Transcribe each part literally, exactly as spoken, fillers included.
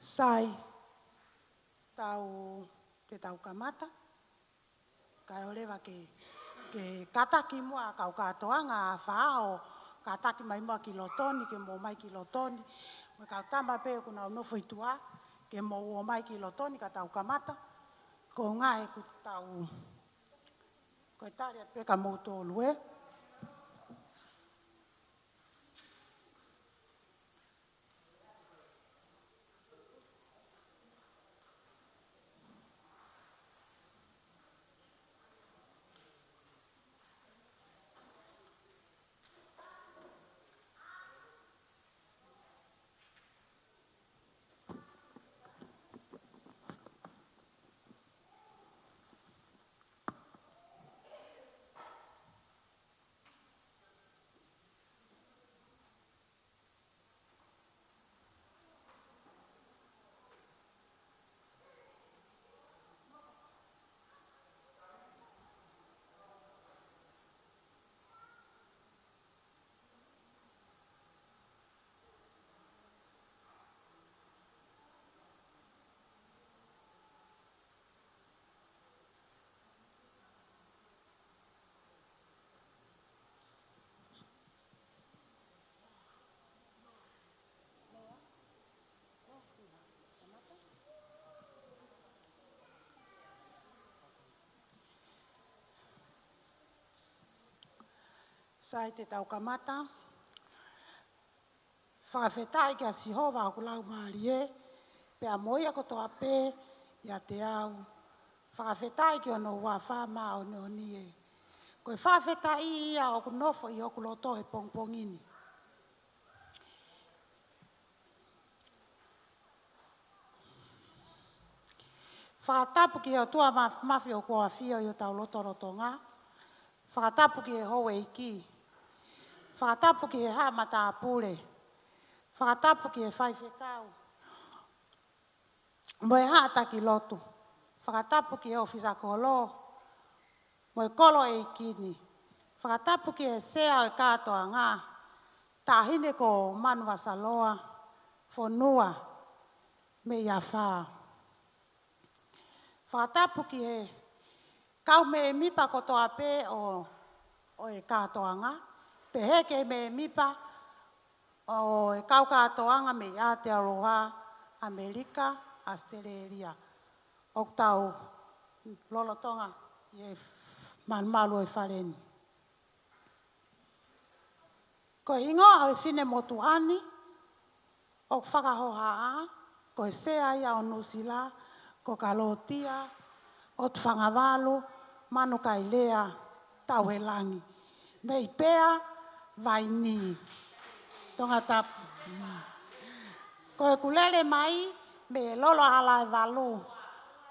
Sai, tau, te tau kamata. Kae ʻoleva ke, ke kātaki muʻa kau kātoanga, ʻa e faʻo, kātaki mai muʻa ki loto ni, ke mou ō mai ki loto ni. Mo e kau tama pē ʻoku nau nofo ʻi tuʻa, ke mou ō mai ki loto ni ka tau kamata. Ko e ngaahi ʻoku tau, ko e tali atu pē kia moutolu ē. Sai, te tau kamata. Fakafetaʻi kia Sihova ʻoku laumālie, pea mo ia kotoa pē ʻiate au. Fakafetaʻi ki hono huafa māʻoniʻoni ē. Ko e fakafetaʻi ia ʻoku nofo ʻi hoku loto he pongipongi ni. Fakatapu ki he ʻOtua Māfimafi ʻoku ʻafio ʻi hotau lotolotonga. Fakatapu ki he houʻeiki. Fakatapu ki he haʻa matāpule. Fakatapu ki he faifekau mo e haʻa taki lotu. Fakatapu ki he ʻōfisa kolo mo e kolo ʻeiki ni. Fakatapu ki he sea ʻo e kātoanga, Taʻahine ko Manu Vasaloa, fonua mei ʻAfā. Fakatapu ki he kau mēmipa kotoa pē ʻo, ʻo e kātoanga, pehē ki he mēmipa ʻo e kau kātoanga mei Aotearoa, ʻAmelika, ʻAositelēlia. ʻOku tau lolotonga ʻi he malumalu ʻo e fale ni. Ko e hingoa ʻo e finemotuʻa ni ʻoku fakahohaʻa, ko e sea ia ʻo Nuʻusila, ko Kalotia ʻOtufangavalu Manukaelea Tauhelangi, mei Pea Vaini, Tongatapu. Ko ʻeku lele mai mei Lolo ʻAlaevalu,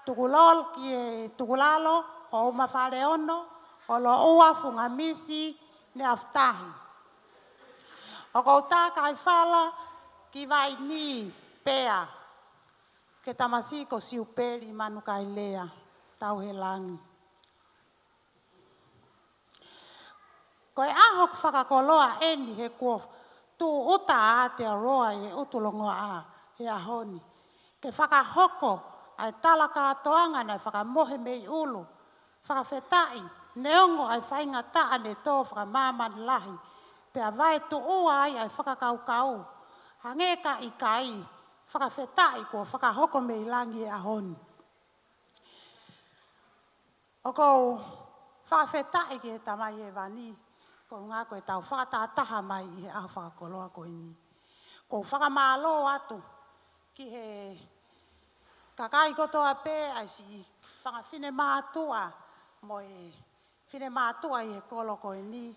Tukulolo ki he Tukulalo ʻo Umafaleono, ʻo Loʻua, Fungamisi, Neafutahi. ʻOku ou tā kaifala ki Vaini, Pea, ki he tamasiʻi ko Siupeli Manukaelea Tauhelangi. Ko e ʻaho ʻoku fakakoloa eni he kuo tūʻuta ʻa Aotearoa ʻi he ʻutu longoaʻa he ʻaho ni, ke fakahoko ʻa e tala kātoanga naʻe fakamohe mei ʻulu. Fakafetaʻi, neongo ʻa e faingataʻa ne tō fakamāmani lahi, pea vaetuʻua ai ʻa e fakakaukau, hangē ka ʻikai, fakafetaʻi kuo fakahoko mei langi he ʻaho ni. ʻOku ou fakafetaʻi ki he Tamai Hēvani, koeʻuhi ko ʻetau fakatahataha mai ʻi he ʻaho fakakoloa ko eni. ʻOku ou fakamālō atu ki he kakai kotoa pē, ʻa e siʻi fanga finemātuʻa mo e finemātuʻa ʻi he kolo ko eni,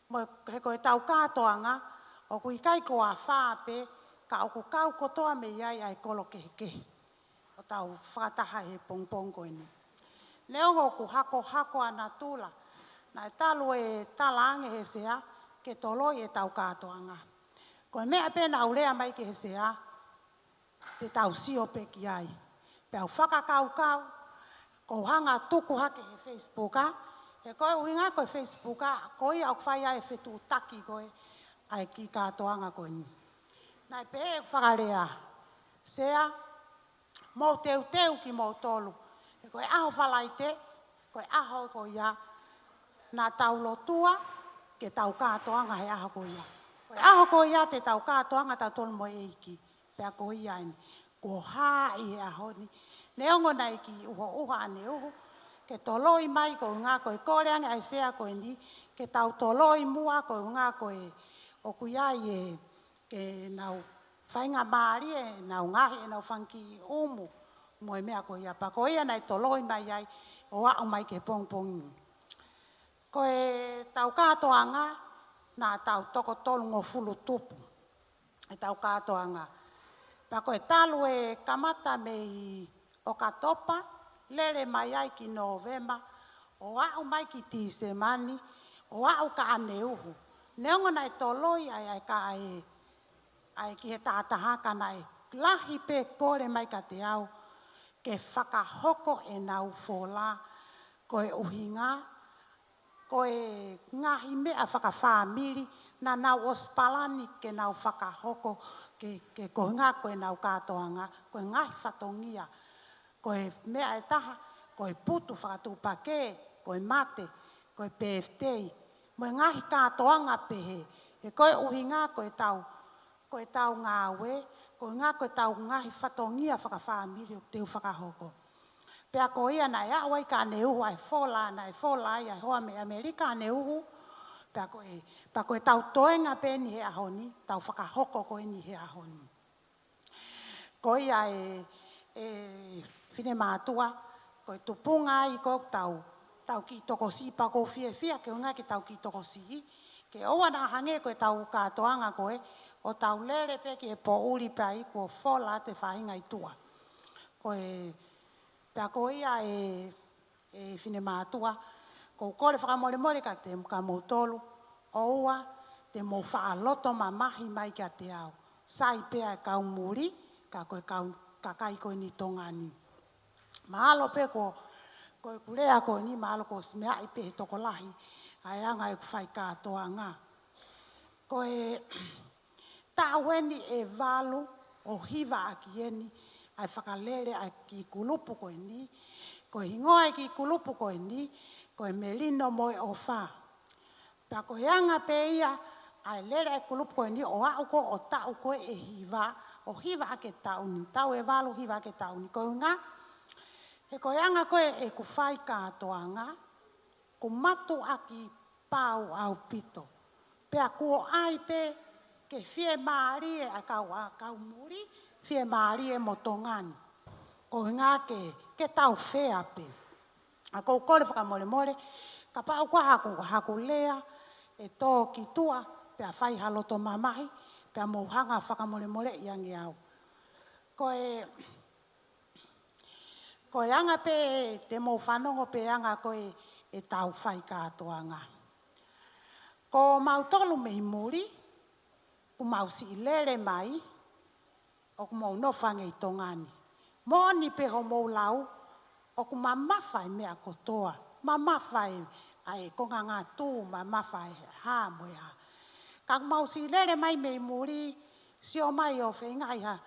mo e, he ko ʻetau kātoanga ʻoku ʻikai ko Afā pē, ka ʻoku kau kotoa mei ai ʻa e kolo kehekehe ʻo tau fakataha he pongipongi ko eni. Neongo ʻoku hakohako ʻa natula, naʻe talu e talaange he sea ke toloi ʻetau kātoanga. Ko e meʻa pē naʻa ku lea mai ki he sea, te tau sio pē ki ai. Pea u fakakaukau, ʻoku ou hanga ʻo tuku hake he Facebook, ʻa, he ko e ʻuhinga ko e Facebook, ʻa, ko ia ʻoku fai ai e fetuʻutaki ko ē ʻa e kiʻi kātoanga ko eni. Naʻe pehē ʻeku fakalea, Sea, Mou teuteu kimoutolu. He ko e ʻaho Falaite, ko e ʻaho ko ia naʻa tau lotua ke tau kātoanga he ʻaho ko ia. Ko e ʻaho ko ia te tau kātoanga tautolu mo e ʻEiki. Pea ko ia eni, kuo hā ʻi he ʻaho ni. Neongo naʻe kiʻi ʻuhoʻuha ʻaneuhu ke toloi mai, ko e ʻuhinga ko e kole ange ʻa e sea ko eni ke tau toloi muʻa, ko e ʻuhinga ko e ʻoku ʻi ai e ke nau faingamālie ʻenau ngaahi, ʻenau fanga kiʻi ʻumu mo e meʻa ko ia. Pea ko ia naʻe toloi mai ai ʻo aʻu mai ki he pongipongi. Ko ʻetau kātoanga naʻa tau toko tolungofulu tupu ʻetau kātoanga. Pea ko e talu e kamata mei ʻOkatopa, lele mai ai ki Nōvema, ʻo aʻu mai ki Tīsema ni, ʻo aʻu kia ʻaneuhu. Neongo naʻe toloi ai ʻa e ka ʻa e, ʻa e ki he tahataha, ka naʻe lahi pē kole mai kiate au ke fakahoko ʻenau fola, ko e ʻuhinga ko e ngaahi meʻa fakafāmili naʻa nau ʻosi palani ke nau fakahoko, ke, ke ko e ʻuhinga ko ʻenau kātoanga, ko e ngaahi fatongia. Ko e meʻa ʻe taha, ko e putu fakatuʻupakē, ko e mate, ko e pēfitei, mo e ngaahi kātoanga pehē. He ko e ʻuhinga ko ʻetau, ko ʻetau ngāue, ko e ʻuhinga ko ʻetau ngaahi fatongia fakafāmili ʻoku teu fakahoko. Pea ko ia naʻe aʻu ai kia ʻaneuhu ʻa e fola, naʻe fola ai ʻa e hoa mei ʻAmelika ʻaneuhu, pea ko e, pea ko ʻetau toenga pē eni he ʻaho ni, tau fakahoko ko eni he ʻaho ni. Ko ia e, e finemātuʻa, ko e tupunga ai ko ʻetau, tau kiʻi tokosiʻi, pea ʻoku ou fiefia ke ʻuhinga ke tau kiʻi tokosiʻi, ke ʻoua naʻa hangē ko ʻetau kātoanga ko ē, ʻo tau lele pē ki he poʻuli pea ʻikai ke fola ʻa e faʻahinga ʻi tuʻa. Ko e, pea ko ia e, e finemātuʻa, ʻoku ou kole fakamolemole kiate kimoutolu, ʻoua te mou faʻa loto mamahi mai kiate au. Sai pē ʻa e kau muli, ka ko e kau kakai ko eni Tonga ni. Mahalo pē ko, ko ʻeku lea ko eni, mahalo kuo ʻosi meaʻi pē he tokolahi ʻa e anga ʻeku fai kātoanga. Ko e taʻu eni ʻe valu ʻo hivaʻaki eni ʻa e fakalele ʻa e kiʻi kulupu ko eni. Ko e hingoa ʻa e kiʻi kulupu ko eni, ko e Melino mo e ʻOfa. Pea ko e anga pē ia ʻa e lele ʻa e kulupu ko eni ʻo aʻu ko ē ʻo taʻu ko ē ʻe hiva, ʻo hivaʻaki e taʻu ni, taʻu ʻe valu hivaʻaki e taʻu ni. Ko e ʻuhinga, he ko e anga ko ē ʻeku fai kātoanga, ʻoku mātuʻaki pau ʻaupito. Pea kuo ʻai pē ke fiemālie ʻa e kau, ʻa e kau muli, fiemālie mo Tonga ni. Ko e ʻuhinga ke, ke tau fea pē. ʻA, ʻoku ou kole fakamolemole, kapau ko haku, haku lea ʻe tō ki tuʻa, pea fai ha loto mamahi, pea mou hanga fakamolemoleʻi ange au. Ko e, ko e anga pē te mou fanongo pē anga ko ē ʻetau fai kātoanga. Ko mautolu mei muli, ʻoku mau siʻi lele mai, ʻoku mau nofo ange ʻi Tonga ni. Moʻoni pē hoʻomou lau, ʻoku mamafa e meʻa kotoa, mamafa e, ʻa e konga ngatū, mamafa e hā mo e hā. Ka ʻoku mau siʻi lele mai mei muli, sio mai ʻo feinga ʻi ha,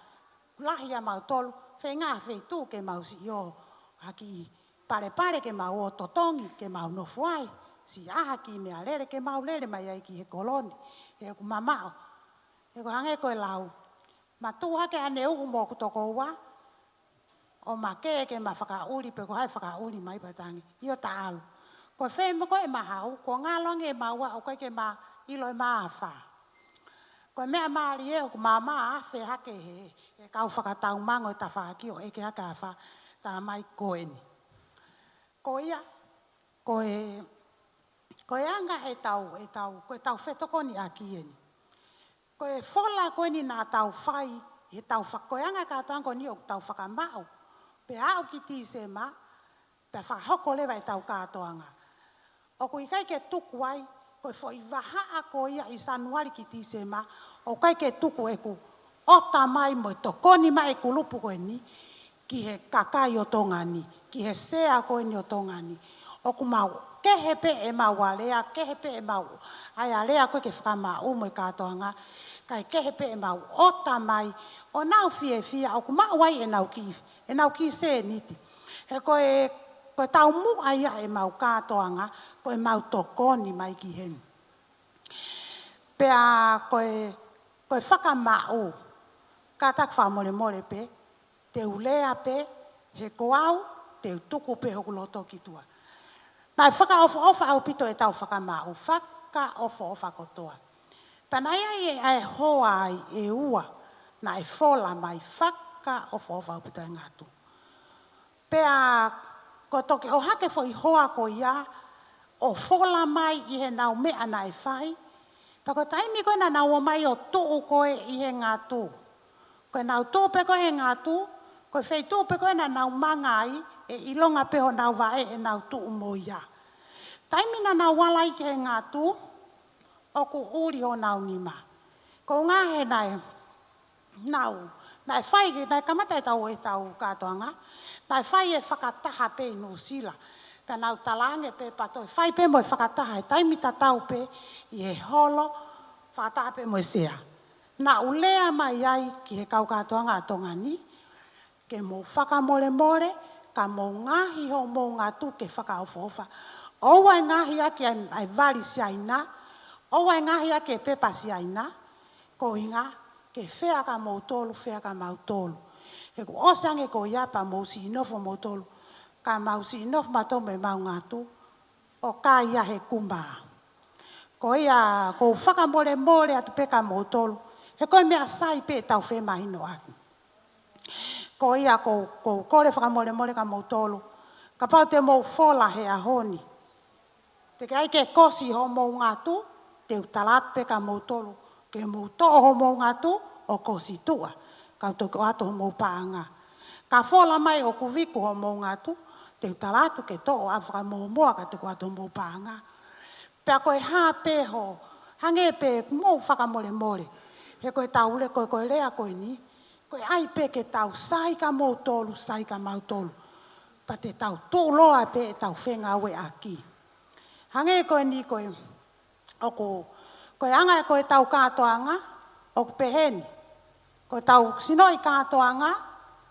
lahi ʻa mautolu, feinga ha feituʻu ke mau siʻi ō, ha kiʻi palepale ke mau ō totongi, ke mau nofo ai, siʻi ʻā ha kiʻi meʻalele ke mau lele mai ai ki he kolo ni, he ʻoku mamaʻo. He ko e hangē ko e lau, mātuʻaki ʻaneuhu mo hoku tokoua, ʻo ma kē ke ma fakaʻuli, pe ko hai fakaʻuli mai pea tangi. ʻIo, ta ʻalu. Ko e fē mo ko e ma hau, kuo ngalo ange ʻemau ʻā, ʻoku ʻikai ke ma ʻilo ʻema afā. Ko e meʻa mālie ʻoku ma ma afe hake he, he kau fakataumango e tafaʻaki ʻo ʻeke hake afā, tala mai ko eni. Ko ia, ko e, ko e anga ʻetau, ʻetau, ko ʻetau fetokoniʻaki eni. Ko e fola ko eni naʻa tau fai, he tau fa-, ko e anga kātoanga ko eni ʻoku tau fakamaʻu. Pea aʻu ki Tīsema, pea fakahoko leva ʻetau kātoanga. ʻOku ʻikai ke tuku ai, ko e foʻi vahaʻa ko ia ʻi Sānuali ki Tīsema, ʻoku ʻikai ke tuku ʻeku ʻota mai mo e tokoni mai e kulupu ko eni, ki he kakai ʻo Tonga ni, ki he sea ko eni ʻo Tonga ni. ʻOku mau kehe pē ʻemau alea, kehe pē ʻemau ʻai alea ko ē ke fakamaʻu mo e kātoanga. Kae kehe pē ʻemau ʻota mai, ʻo nau fiefia ʻoku maʻu ai ʻenau kiʻi, ʻenau kiʻi sēniti. He ko e, ko e taumuʻa ia ʻemau kātoanga, ko ʻemau tokoni mai ki heni. Pea ko e, ko e fakamaʻu, kātaki fakamolemole pē, te u lea pē, he ko au, te u tuku pē hoku loto ki tuʻa. Naʻe fakaʻofoʻofa ʻaupito ʻetau fakamaʻu, fakaʻofoʻofa kotoa. Pea naʻe ʻi ai ʻa e hoa ai ʻe ua, naʻe fola mai, fakaʻofoʻofa ʻaupito e ngatu. Pea ko e toki ʻohake foʻi hoa ko ia, ʻo fola mai ʻi heʻenau meʻa naʻe fai. Pea ko e taimi ko ē naʻa nau ō mai ʻo tuʻu ko ē ʻi he ngatu. Ko ʻenau tuʻu pē ko ē he ngatu, ko e feituʻu pē ko ē naʻa nau manga ai, ʻe ʻilonga pē honau vaʻe ʻenau tuʻu mo ia. Taimi naʻa nau ala ai ki he ngatu, ʻoku ʻuli honau nima. Ko e ʻuhinga he naʻe, nau, naʻe fai, naʻe kamata ʻetau, ʻetau kātoanga, naʻe fai e fakataha pē ʻi Nuʻusila. Pea nau talaange pē pea toe fai pē mo e fakataha he taimi tatau pē ʻi he holo, fakataha pē mo e sea. Naʻa ku lea mai ai ki he kau kātoanga ʻa Tonga ni, ke mou fakamolemole, ka mou ngaohi hoʻomou ngatu ke fakaʻofoʻofa. ʻOua ʻe ngaohi ʻaki ʻa e, ʻa e vali Siaina, ʻoua ʻe ngaohi ʻaki e pepa Siaina, ko e ʻuhinga ke fea kia moutolu, fea kia mautolu. He kuo ʻosi ange ko ia pea mou siʻi nofo moutolu, ka mau siʻi nofo mautolu mo ʻemau ngatu, ʻo kai ia he kuma. Ko ia, ʻoku ou fakamolemole atu pē kia moutolu, he ko e meʻa sai pē ʻetau femahinoʻaki. Ko ia, ʻoku ou, ʻoku ou kole fakamolemole kia moutolu, kapau te mou fola he ʻaho ni, teʻeki ai ke kosi hoʻomou ngatu, te u tala atu pē kia moutolu, ke mou toʻo hoʻomou ngatu ʻo kosi tuʻa, ka u toki ʻoatu hoʻomou paʻanga. Ka fola mai ʻoku viku hoʻomou ngatu, te u tala atu ke toʻo ʻa e fakamōmoa ka toki ʻoatu hoʻomou paʻanga. Pea ko e hā pē hoʻo, hangē pē mou fakamolemole. He ko ʻetau lea, ko e, ko e lea ko eni, ko e ʻai pē ke tau sai kia moutolu, sai kia mautolu. Pea te tau tuʻuloa pē ʻetau fengāueʻaki. Hangē ko eni ko e, ʻoku, ko e anga ko ʻetau kātoanga, ʻoku pehē ni. Ko ʻetau sinoʻi kātoanga,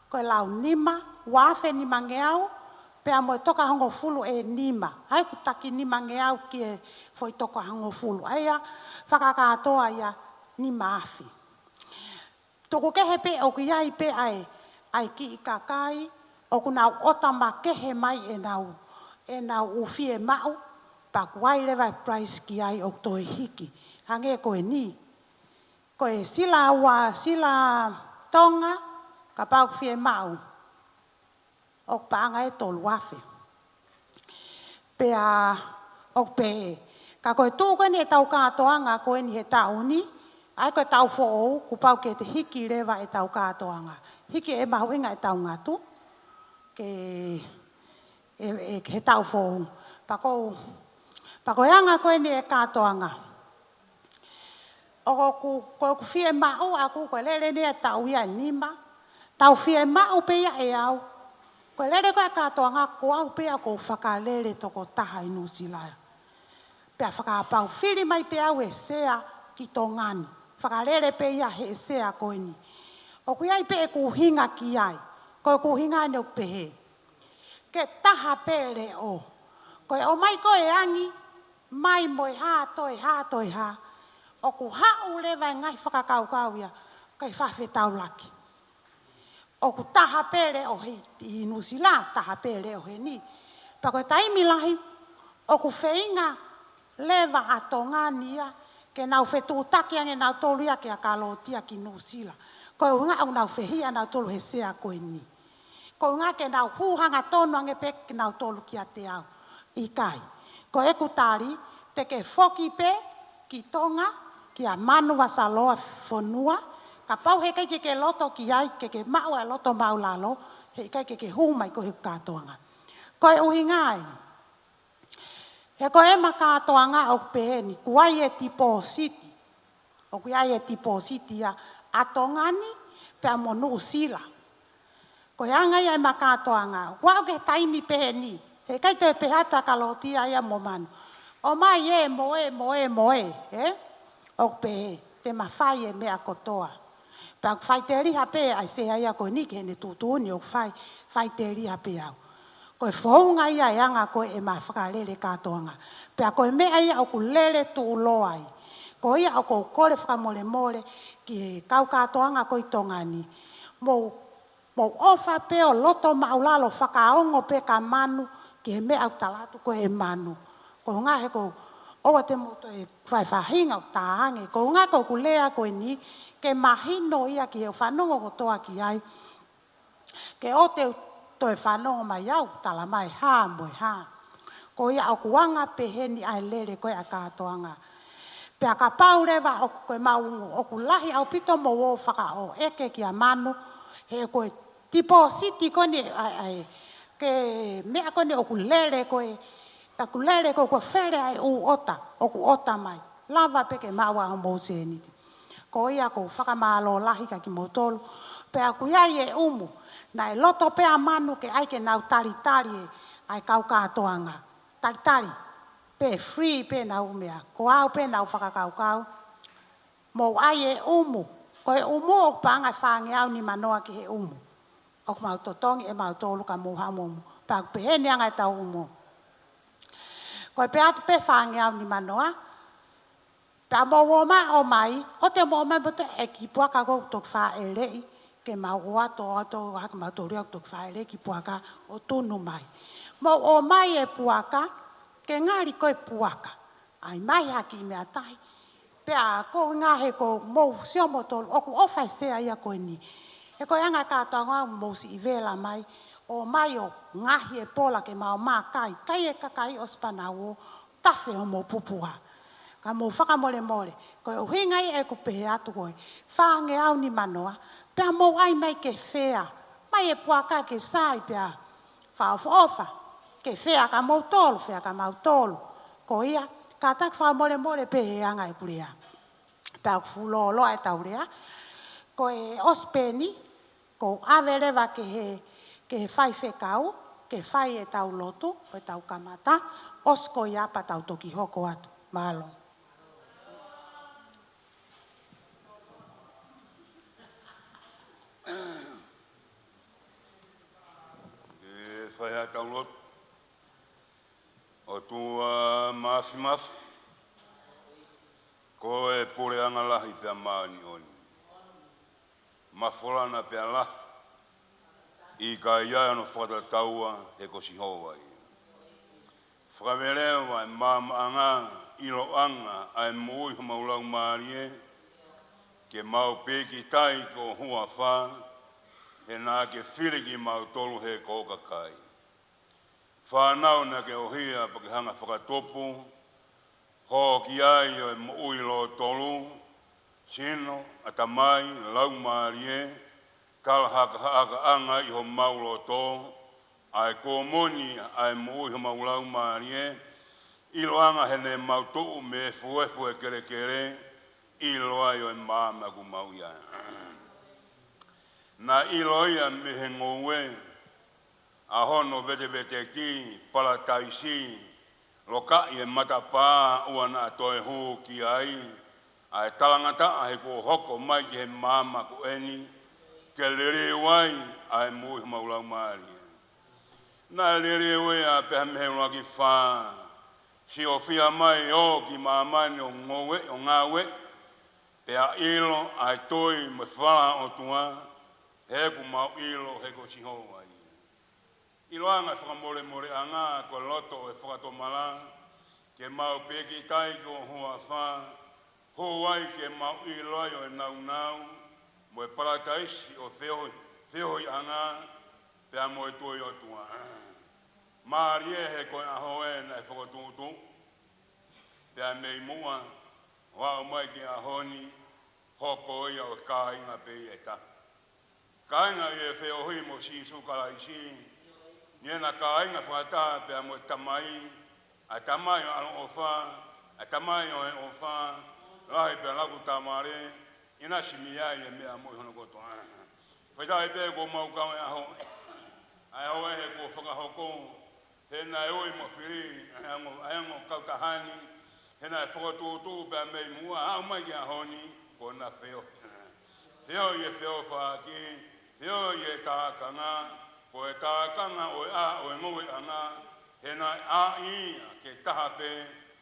ko e lau nima, ua afe nimangeau, pea mo e toko hongofulu ʻe nima. ʻAi ʻoku taki nimangeau ki he foʻi toko hongofulu. ʻA ia, fakakātoa ia nima afe. Tuku kehe pē ʻoku ʻi ai pē ʻa e, ʻa e kiʻi kakai, ʻoku nau ʻota makehe mai ʻenau, ʻenau ʻū fiemaʻu, pea ʻoku ʻi ai leva e price ki ai ʻoku toe hiki. Hangē ko eni. Ko e sila ua, sila Tonga, kapau ʻoku fiemaʻu, ʻoku paʻanga ʻe tolu afe. Pea ʻoku pehē, ka ko e tuʻu ko eni ʻetau kātoanga ko eni he taʻu ni, ʻa ia ko e taʻu foʻou, kuo pau ke te hiki leva ʻetau kātoanga. Hiki ʻe mahuʻinga ʻetau ngatu, ke, ʻe, ʻe, he taʻu foʻou. Pea ko, pea ko e anga ko eni e kātoanga. ʻOku, ko ʻeku fiemaʻu ʻaʻaku, ko e lele eni e taʻu ia ʻe nima. Tau fiemaʻu pē ia ʻe au. Ko e lele ko ē kātoanga ko au pē ia ʻoku ou fakalele tokotaha ʻi Nuʻusila. Pea fakapapau fili mai pē au e sea ki Tonga ni. Fakalele pē ia he sea ko eni. ʻOku ʻi ai pē ʻeku ʻuhinga ki ai. Ko ʻeku ʻuhinga eni ʻoku pehē. Ke taha pē leʻo. Ko e ʻomai ko ē e angi, mai mo e hā, toe hā, toe hā. ʻOku haʻu leva e ngaahi fakakaukau ia, ʻikai fafetaulaki. ʻOku taha pē leʻo he, ʻi Nuʻusila, taha pē leʻo heni. Pea ko e taimi lahi, ʻoku feinga leva ʻa Tonga ni ia, ke nau fetuʻutaki ange nautolu ia kia Kalotia ki Nuʻusila. Ko e ʻuhinga ʻoku nau fehiʻa nautolu he sea ko eni. Ko e ʻuhinga ke nau hū hangatonu ange pē kinautolu kiate au. ʻIkai. Ko ʻeku tali, te ke foki pē ki Tonga, kia Manu Vasaloa Fonua, kapau heʻikai ke ke loto ki ai, ke ke maʻu e loto maʻulalo, heʻikai ke ke hū mai ko ē he kātoanga. Ko e ʻuhinga eni. He ko ʻema kātoanga ʻoku pehē ni, ʻoku ʻi ai e tipōsiti. ʻOku ʻi ai e tipōsiti ia ʻa Tonga ni, pea mo Nuʻusila. Ko e anga ia ʻema kātoanga, ʻoku aʻu ki he taimi pehē ni. Heʻikai toe pehē atu ʻa Kalotia ia mo Manu. ʻOmai ē, mo ē, mo ē, mo ē, ē? ʻOku pehē. te ma fai e meʻa kotoa. Pea ʻoku faiteliha pē ʻa e sea ia ko eni ki heʻene tuʻutuʻuni ʻoku fai, faiteliha pē au. Ko e founga ia e anga ko ē ʻema fakalele kātoanga. Pea ko e meʻa ia ʻoku lele tuʻuloa ai. Ko ia ʻoku ou kole fakamolemole ki he kau kātoanga ko ē ʻi Tonga ni. Mou Mou ʻofa pē ʻo loto maʻulalo fakaongo pē ka manu ki he meʻa ʻoku tala atu ko e manu. Ko e ʻuhinga he ko ʻoua te mou toe fai faʻahinga ʻo tā ange. Ko e ʻuhinga ko ʻeku lea ko eni ke mahino ia ki he fanongo kotoa ki ai. Ke ʻoua te toe fanongo mai au, tala mai hā mo e hā. Ko ia ʻoku anga peheni ʻa e lele ko ē ʻa kātoanga. Pea kapau leva ʻoku ko e maungu, ʻoku lahi ʻaupito mou ō fakaʻoeke kia manu, he ko e tipōsiti ko eni ʻa e, ʻa e, ke meʻa ko eni ʻoku lele ko ē, ʻoku lele ko ē, ʻoku fele ʻa e ʻū ʻota, ʻoku ʻota mai. Lava pē ke maʻu ʻa hoʻomou sēniti. Ko ia ʻoku ou fakamālō lahi kia kimoutolu. Pea ʻoku ʻi ai e ʻumu. Naʻe loto pē ʻa manu ke ʻai ke nau talitali e, ʻa e kau kātoanga. Talitali. Pē free pē ʻenau meʻa. Ko au pē ʻenau fakakaukau. Mou ʻai e ʻumu. Ko e ʻumu ʻoku paʻanga ʻe fāngeau nimanoa ki he ʻumu. ʻOku mau totongi ʻe mautolu ka mou haʻu mo ʻumu. Pea ʻoku peheni ʻa e anga ʻetau ʻumu. Ko e pē atu pē fāngeau nimanoa. Pea mou ō mai, ō mai, ʻoua te mou ō mai mo e kiʻi puaka ko ē ʻoku toki fāʻeleʻi, ke mau ō atu, ō atu, ʻohake mautolu ia ʻoku toki fāʻeleʻi kiʻi puaka ʻo tunu mai. Mou ō mai e puaka, ke ngali ko e puaka. ʻAi mai ha kiʻi meʻa tahi. Pea ko e ʻuhinga he ʻoku mou sio moutolu, ʻoku ʻofa e sea ia ko eni. He ko e anga kātoanga mou siʻi vela mai, ō mai ʻo ngaohi e pola ke mau makai, kai e kakai ʻosi pea nau ō, tafe hoʻomou pupuha. Ka mou fakamolemole, ko e ʻuhinga ia ʻeku pehē atu ko e fāngeau nimanoa, pea mou ʻai mai ke fea, mai e puaka ke sai pea fakaʻofoʻofa, ke fea kia moutolu, fea kia mautolu. Ko ia, kātaki fakamolemole pē he anga ʻeku lea. Pea ʻoku fuʻu lōloa ʻetau lea, ko e ʻosi pē eni, ʻoku ou ʻave leva ki he, ki he faifekau, ke fai ʻetau lotu, ko ʻetau kamata, ʻosi ko ia pea tau toki hoko atu. Mālō. Ke fai ʻetau lotu. ʻOtua Māfimafi, ko e Puleʻanga lahi pea māʻoniʻoni. Mafola na pea lahi, ʻikai ʻi ai hano fakatataua he ko Sihova ia. Fakaveleva e maamaʻanga, ʻiloʻanga ʻa e moʻui homau laumālie, ke mau pīkitai ki ho huafa, he naʻa ke fili kimautolu he ko ho kakai. Fānau naʻa ke ʻohia pea ke hanga fakatupu, hoko ai ʻo e moʻui lōtolu, sino, ʻatamai, laumālie, talahakahakaʻanga ʻi homau loto, ʻa e kōmoni ʻa e moʻui homau laumālie, ʻiloʻanga he naʻa mau tuʻu mei he efuefu ʻo e kelekele, ʻilo ai ʻo e maama ʻoku mau ʻi ai. Naʻe ʻilo ia mei he ngoue, ʻa hono veteveteki, palataisi, lokaʻi e matapā ʻoua naʻa toe hū ki ai, ʻa e talangataʻa he kuo hoko mai ki he maama ko eni, ke liliu ai ʻa e moʻui homau laumālie. Naʻe liliu ia pea mei he ʻuluaki fā, siofia mai ʻo ki māmani ʻo ngoue, ʻo ngāue, pea ʻilo ʻa e toi mo e falala ʻOtua, he ʻoku mau ʻilo he ko Sihova ia. ʻIloʻanga e fakamolemoleʻanga, ko e loto ʻo e fakatomala, ke mau pīkitai ki ho huafa, hū ai ke mau ʻilo ai ʻo e nāunau, mo e palataisi ʻo e feohi, feohiʻanga, pea mo e tui ʻOtua. Mālie he ko e ʻaho ē naʻe fokotuʻutuʻu, pea mei muʻa, ʻo aʻu mai ki he ʻaho ni, hoko ia ʻo e kāinga pē ia ʻe taha. Kāinga ʻi he feohi mo Sīsū Kalaisi, ʻi heʻena kāinga fakataha pea mo e Tamai, ʻa e Tamai ʻo e ʻaloʻofa, ʻa e Tamai ʻo e ʻofa, lahi pea laku tāmare, ʻinasi mei ai e meʻa moʻui hono kotoa. Fakafetaʻi pē kuo mau kau he ʻaho, ʻa e ʻaho ē he kuo fakahoko, he naʻe ui mo fili, ʻa e ongo, ʻa e ongo kautaha ni, he naʻe fokotuʻutuʻu pea mei muʻa, aʻu mai ki he ʻaho ni, ko ʻo na feohi. Feohi ʻi he feʻofaʻaki, feohi ʻi he tākanga, ko e tākanga ʻo e ʻā ʻo e ngoueʻanga, he naʻe ʻai ia ke taha pē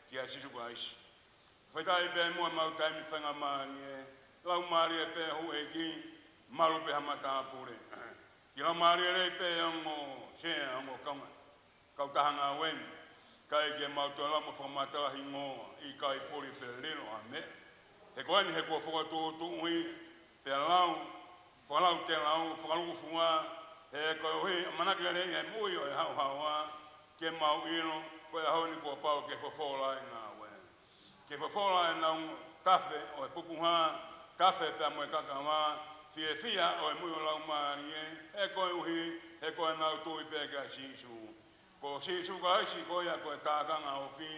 kia Sīsū Kalaisi. Fakafetaʻi pē muʻa ʻemau taimi faingamālie, Laumālie pē ʻo e ʻEiki, malu pē ha matāpule. Ki Laumālie lei pē ongo sea, ongo kaunga. Kautaha ngāue ni, ʻikai ke mau toe lau mo fakamatala hingoa, ʻikai puli pe lilo ha meʻa. He ko eni he kuo fakatuʻutuʻu ia, pea lau, fakalautelau, fakalūkufua, he koeʻuhi ʻamanaki lelei e moʻui ʻo e haohaoa, ke mau ʻilo, ko e ʻaho ni kuo pau ke fofola e ngāue. Ke fofola ʻenau tafe ʻo e pupuha, tafe pea mo e kakava, fiefia ʻo e moʻui ʻo Laumālie, he koeʻuhi, he ko ʻenau tui pē kia Sīsū. Ko Sīsū Kalaisi ko ia ko e tākanga ofi,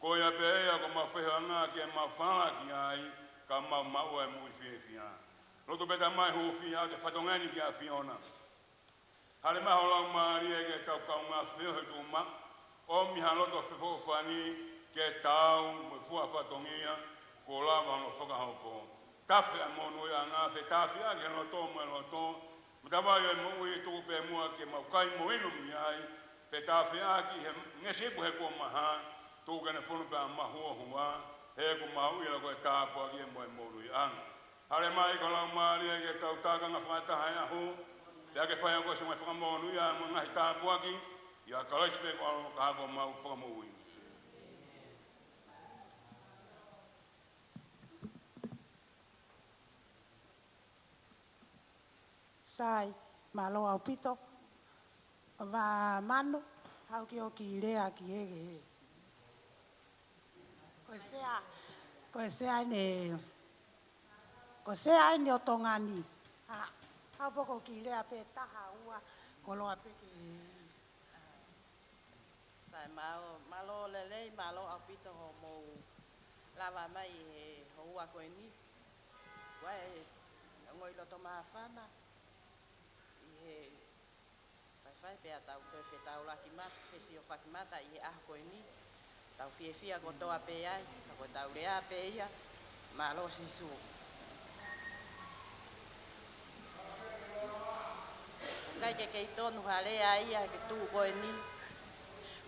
ko ia pē ia ko ʻemau feohiʻanga ke mau falala ki ai, ka mau maʻu e moʻui fiefia. Lotu pē Tamai, hūfia ʻa e fatongia ni ki he ʻAfiona. Hāʻele mai ho Laumālie ke tau kaungā feohi tuʻumaʻu, ʻomi ha loto fefofani ke tau mo e fua fatongia kuo lava hono fakahoko. Tafe ʻa e monūʻiaʻanga, fetāfeʻaki he loto mo e loto, matavai ʻo e moʻui tuku pē muʻa ke mau kai mo inu mei ai, fetāfeʻaki he ngesi ipu he kuo maha, tuku ke ne fonu pea mahuohua, he kuo mau ʻilo ko e tāpuaki mo e monūʻiaʻanga. Hāʻele mai ho Laumālie ke tau tākanga fakataha he ʻaho, pea ke fai ʻaki siʻo ngaahi fakamonūʻia mo e ngaahi tāpuaki, ʻia Kalaisi pē ko ho ʻAlo ka ko homau Fakamoʻui. Sai, mālō ʻaupito. Vā Manu, haʻu ki hoʻo kiʻi lea ki he, ki he. Ko e sea, ko e sea eni, ko e sea eni ʻo Tonga ni. Ha, haʻu pē ko e kiʻi lea pē taha ua, koloa pē ke. Sai, mālō, mālō lelei, mālō ʻaupito hoʻomou lava mai he houa ko eni. Ko e ongoʻi loto māfana ʻi he faifai pea tau toe fetaulaki mata, fesiofaki mata ʻi he ʻaho ko eni. Tau fiefia kotoa pē ai, ka ko ʻetau lea pē ia, mālō Sīsū. ʻIkai ke kei tonu ha lea ia he tuʻu ko eni.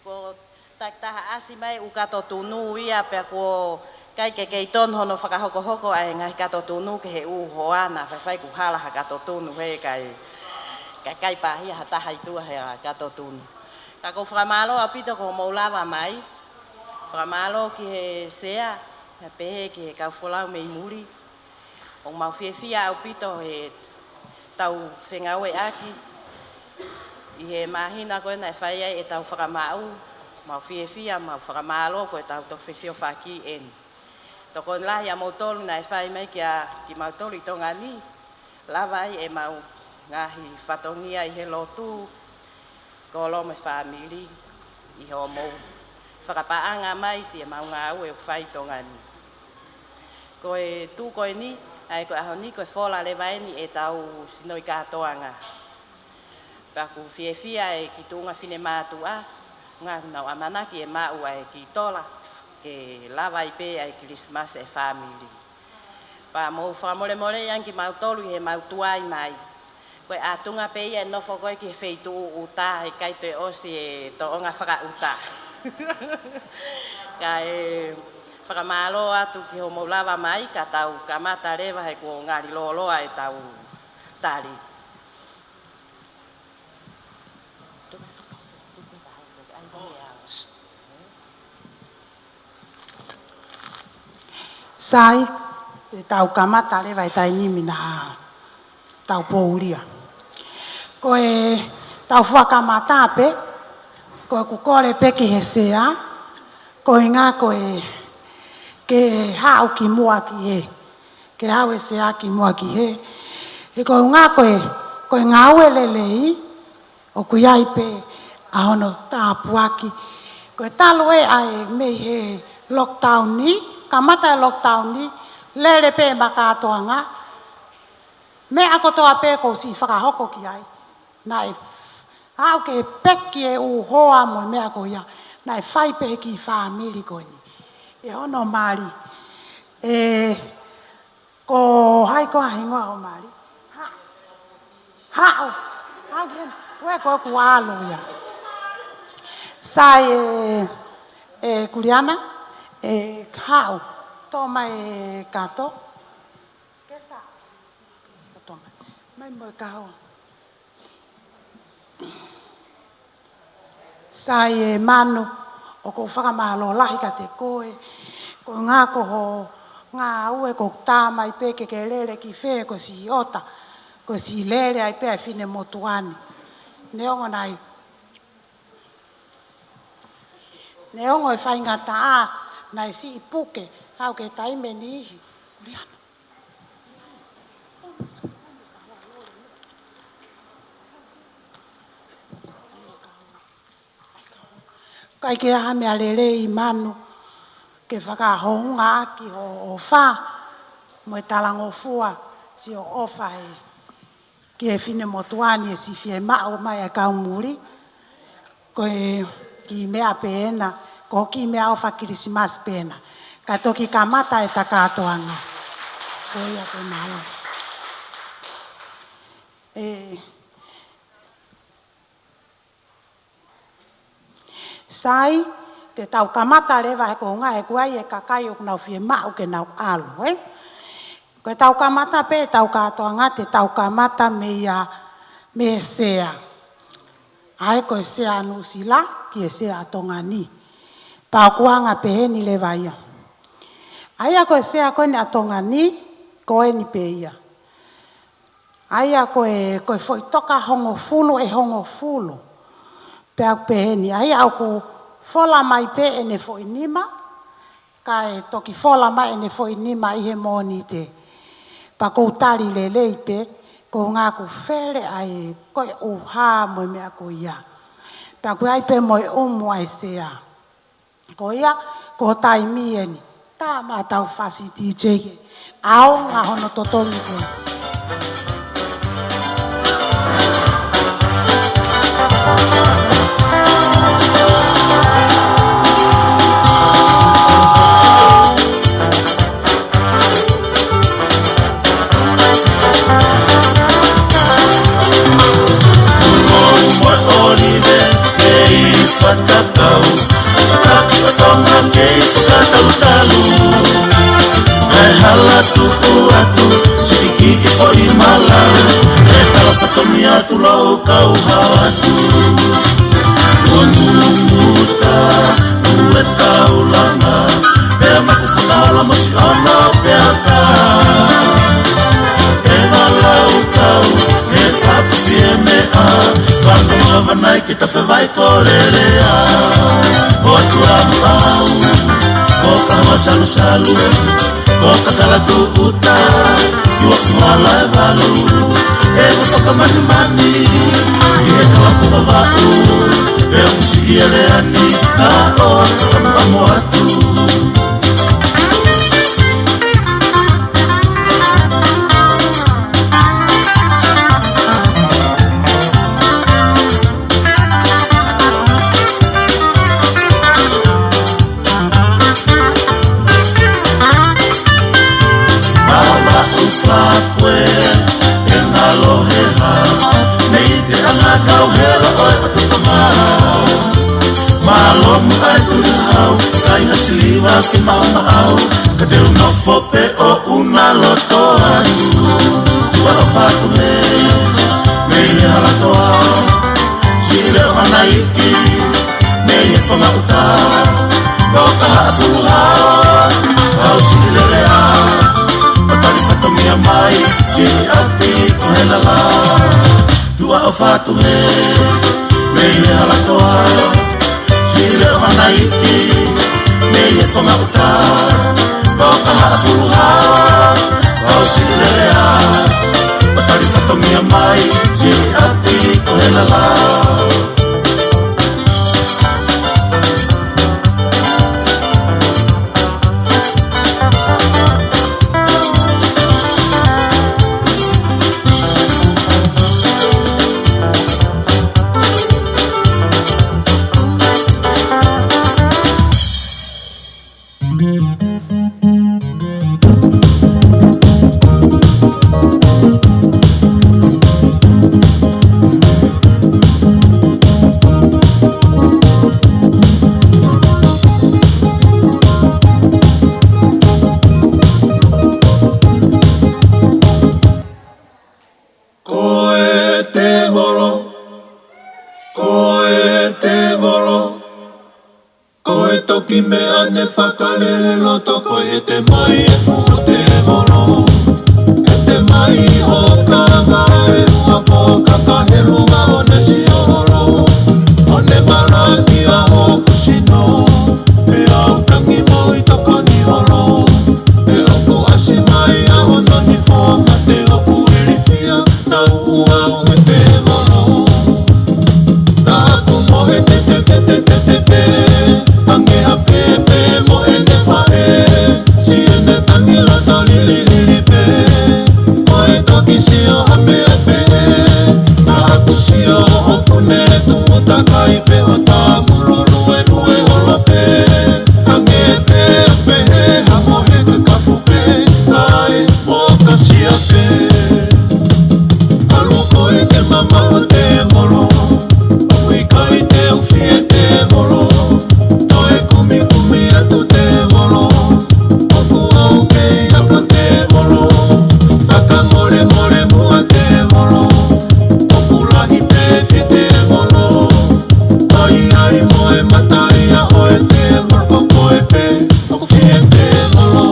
Ko e takitaha ʻasi mai ʻū kato tunu ia pea ʻoku ʻikai ke kei tonu hono fakahokohoko ʻa e ngaahi kato tunu ki he ʻū hoa, naʻa faifai kuo hala ha kato tunu he ʻikai, ʻikai pāhia ha taha ʻi tuʻa he kato tunu. Ka ʻoku ou fakamālō ʻaupito ko hoʻomou lava mai. Fakamālō ki he sea, pea pehē ki he kau folau mei muli. ʻOku mau fiefia ʻaupito he tau fengāueʻaki ʻi he māhina ko ē naʻe fai ai ʻetau fakamaʻu, mau fiefia, mau fakamālō ko ʻetau toki fesiofaki eni. Tokoni lahi ʻamoutolu naʻe fai mai kia kimautolu ʻi Tonga ni, lava ai ʻemau ngaahi fatongia ʻi he lotu, kolo mo e fāmili, ʻi hoʻomou fakapaʻanga mai siʻemau ngāue ʻoku fai ʻi Tonga ni. Ko e tuʻu ko eni, ʻa e ko e ʻaho ni, ko e fola leva eni ʻetau sinoʻi kātoanga. Pea ʻoku fiefia e kiʻi tuʻunga finemātuʻa, naʻa nau ʻamanaki ʻe maʻu ʻa e kiʻi tola, ke lava ai pē ʻa e Kilisimasi e fāmili. Pea mou fakamolemoleʻi ange kimautolu ʻi heʻemau tuai mai. Ko e ʻatunga pē ia e nofo ko ē ki he feituʻu ʻuta, ʻikai toe ʻosi e tōʻonga fakaʻuta. Kae fakamālō atu ki hoʻomou lava mai, ka tau kamata leva he kuo ngali lōloa ʻetau tali. Sai, te tau kamata leva e taimi ni naʻa tau poulia. Ko ʻetau fua kamata pē, ko ʻeku kole pē ki he sea, ko e ʻuhinga ko e ke haʻu ki muʻa ki he, ke haʻu e sea ki muʻa ki he, he ko e ʻuhinga ko e, ko e ngāue lelei, ʻoku ʻi ai pē ʻa hono tāpuaki. Ko e talu ē ʻa e mei he lockdown ni, kamata e lockdown ni, lele pē ʻema kātoanga, meʻa kotoa pē kuo ʻosi fakahoko ki ai. Naʻe f-, aʻu ki he peki e ʻū hoa mo e meʻa ko ia, naʻe fai pē ki he fāmili ko eni. ʻE hono mali. ʻE, Ko hai ko ā hingoa ʻo mali? Haʻu. Haʻu. Haʻu ki heni. Ko e ko ē kuo ʻalu ia. Sai ē, ē Kuliana, ē haʻu. Tō mai e kato. Kesa. Tō mai. Mai mo e kahoa. Sai ē Manu, ʻoku ou fakamālō lahi kiate koe, ko e ngaahi ko ho ngāue ko e tā mai pē ke ke lele ki fē ko e siʻi ʻota, ko e siʻi lele ai pē ʻa e finemotuʻa ni. Neongo nai. Neongo e faingataʻa, naʻe siʻi puke, ʻalu ki he taimi ʻe niʻihi. Kuliana. ʻIkai ke ʻi ai ha meʻa lelei Manu ke fakahoungaʻaki hoʻo ʻofa mo e talangofua siʻo ʻofa ē ki he finemotuʻa ni ʻe siʻi fiemaʻu mai ʻa e kau muli. Ko e kiʻi meʻa pē ena, ko e kiʻi meʻaʻofa Kilisimasi pē ena. Ka toki kamata ʻeta kātoanga. Ko ia pē mālō. Ē, sai, te tau kamata leva he ko e ngaahi ʻe kuo ʻi ai e kakai ʻoku nau fiemaʻu ke nau ʻalu, ē? Ko e tau kamata pē, tau kātoanga, te tau kamata mei a, mei he sea. ʻA ia ko e sea ʻa Nuʻusila, ki he sea ʻa Tonga ni. Pea ʻoku anga peheni leva ia. ʻA ia ko e sea ko eni ʻa Tonga ni, ko eni pē ia. ʻA ia ko e, ko e foʻi toka hongofulu ʻe hongofulu. Pea ʻoku peheni, ʻa ia ʻoku fola mai pē ʻene foʻi nima, kae toki fola mai ʻene foʻi nima ʻi he Mōnite. Pea ʻoku ou tali lelei pē, ko e ngaahi ʻoku fele ai, ko e ʻuha mo e meʻa ko ia. Pea ʻoku ʻi ai pē mo e ʻumu ʻa e sea. Ko ia, ko e taimi eni. Tā mai ʻetau fasi D J ke ʻaonga hono totongi ko ē. Tuʻou mo e ʻōlive, kei fatakau. Taki ʻo Tonga kei fakatalutalu. ʻE hala tupu atu, siʻi kiʻi foʻi malau. ʻE tala fatongia atu lou kau hao atu. Kuo ngunguta, ue taulanga. Pea maku fakaholo mo siʻono pea ka. ʻE malau kau, ʻe fatu fie meʻa. Fatu ngava nai ki ta fevai ko lelea. Ko tua mau, ko ka hoa salusalu, ko ka kala tuʻuta, ki ua fuala e valu, ʻe ko fakamanimani, ʻi he kala kuka vaku, ʻe usi ʻi e leani, na o ka mamoa. Mama upa pue, e ngalo he ha, mei te ana kau hela ʻo e ʻOtu Tonga. Mālō muʻa e tuli hau, kai ha siliva ke maʻu maʻau, ka te u nofo pē ʻo una loto atu. Tuʻa ʻofa atu he, mei he hala toa, siʻi leʻo ʻanaiki, mei he fanga ʻuta, ʻo ka haʻa fuluha, ʻau siʻi lelea, ʻo tali fatongia mai, siʻi ʻapi ko he lala. Tuʻa ʻofa atu he, mei he hala toa, siʻi leʻo ʻanaiki, mei he fanga ʻuta, ʻo ka haʻa fuluha, ʻau siʻi lelea, ʻo tali fatongia mai, siʻi ʻapi ko he lala. Toki meʻa ne fakalele loto ko e ʻete mai e fuʻu tēvolo. ʻEte mai ʻo kanga e ua po kaka he lunga ʻo ne sio holo. ʻO ne malaki ʻa hoku sino. Pea u tangi mo e tokoni holo. Pea ʻoku ʻasi mai ʻa hono nifo mate ʻoku ilifia. Naʻa ku mohe te te te te te te te. Ange ha pepe mo ʻene faʻē. Siʻene tangi loto lililili pē. Ko e toki sio ha meʻa pehē. Naʻa ku sio ʻoku ne tuʻu takai pē ʻo tāmululu e lue holo pē. Ange pē pehē ha mohe kakafu pē. Ai, mo ka sia pē. ʻAlu koe ke mamaʻo tēvolo, ʻoku ʻikai te u fie tēvolo, toe kumikumi atu tēvolo, ʻoku ou kei aka tēvolo, aka molemole muʻa tēvolo, ʻoku lahi pē fie tēvolo, ai ai mo e mataʻi ʻa ʻoe tēvolo ko koe pē, ʻoku fie tēvolo.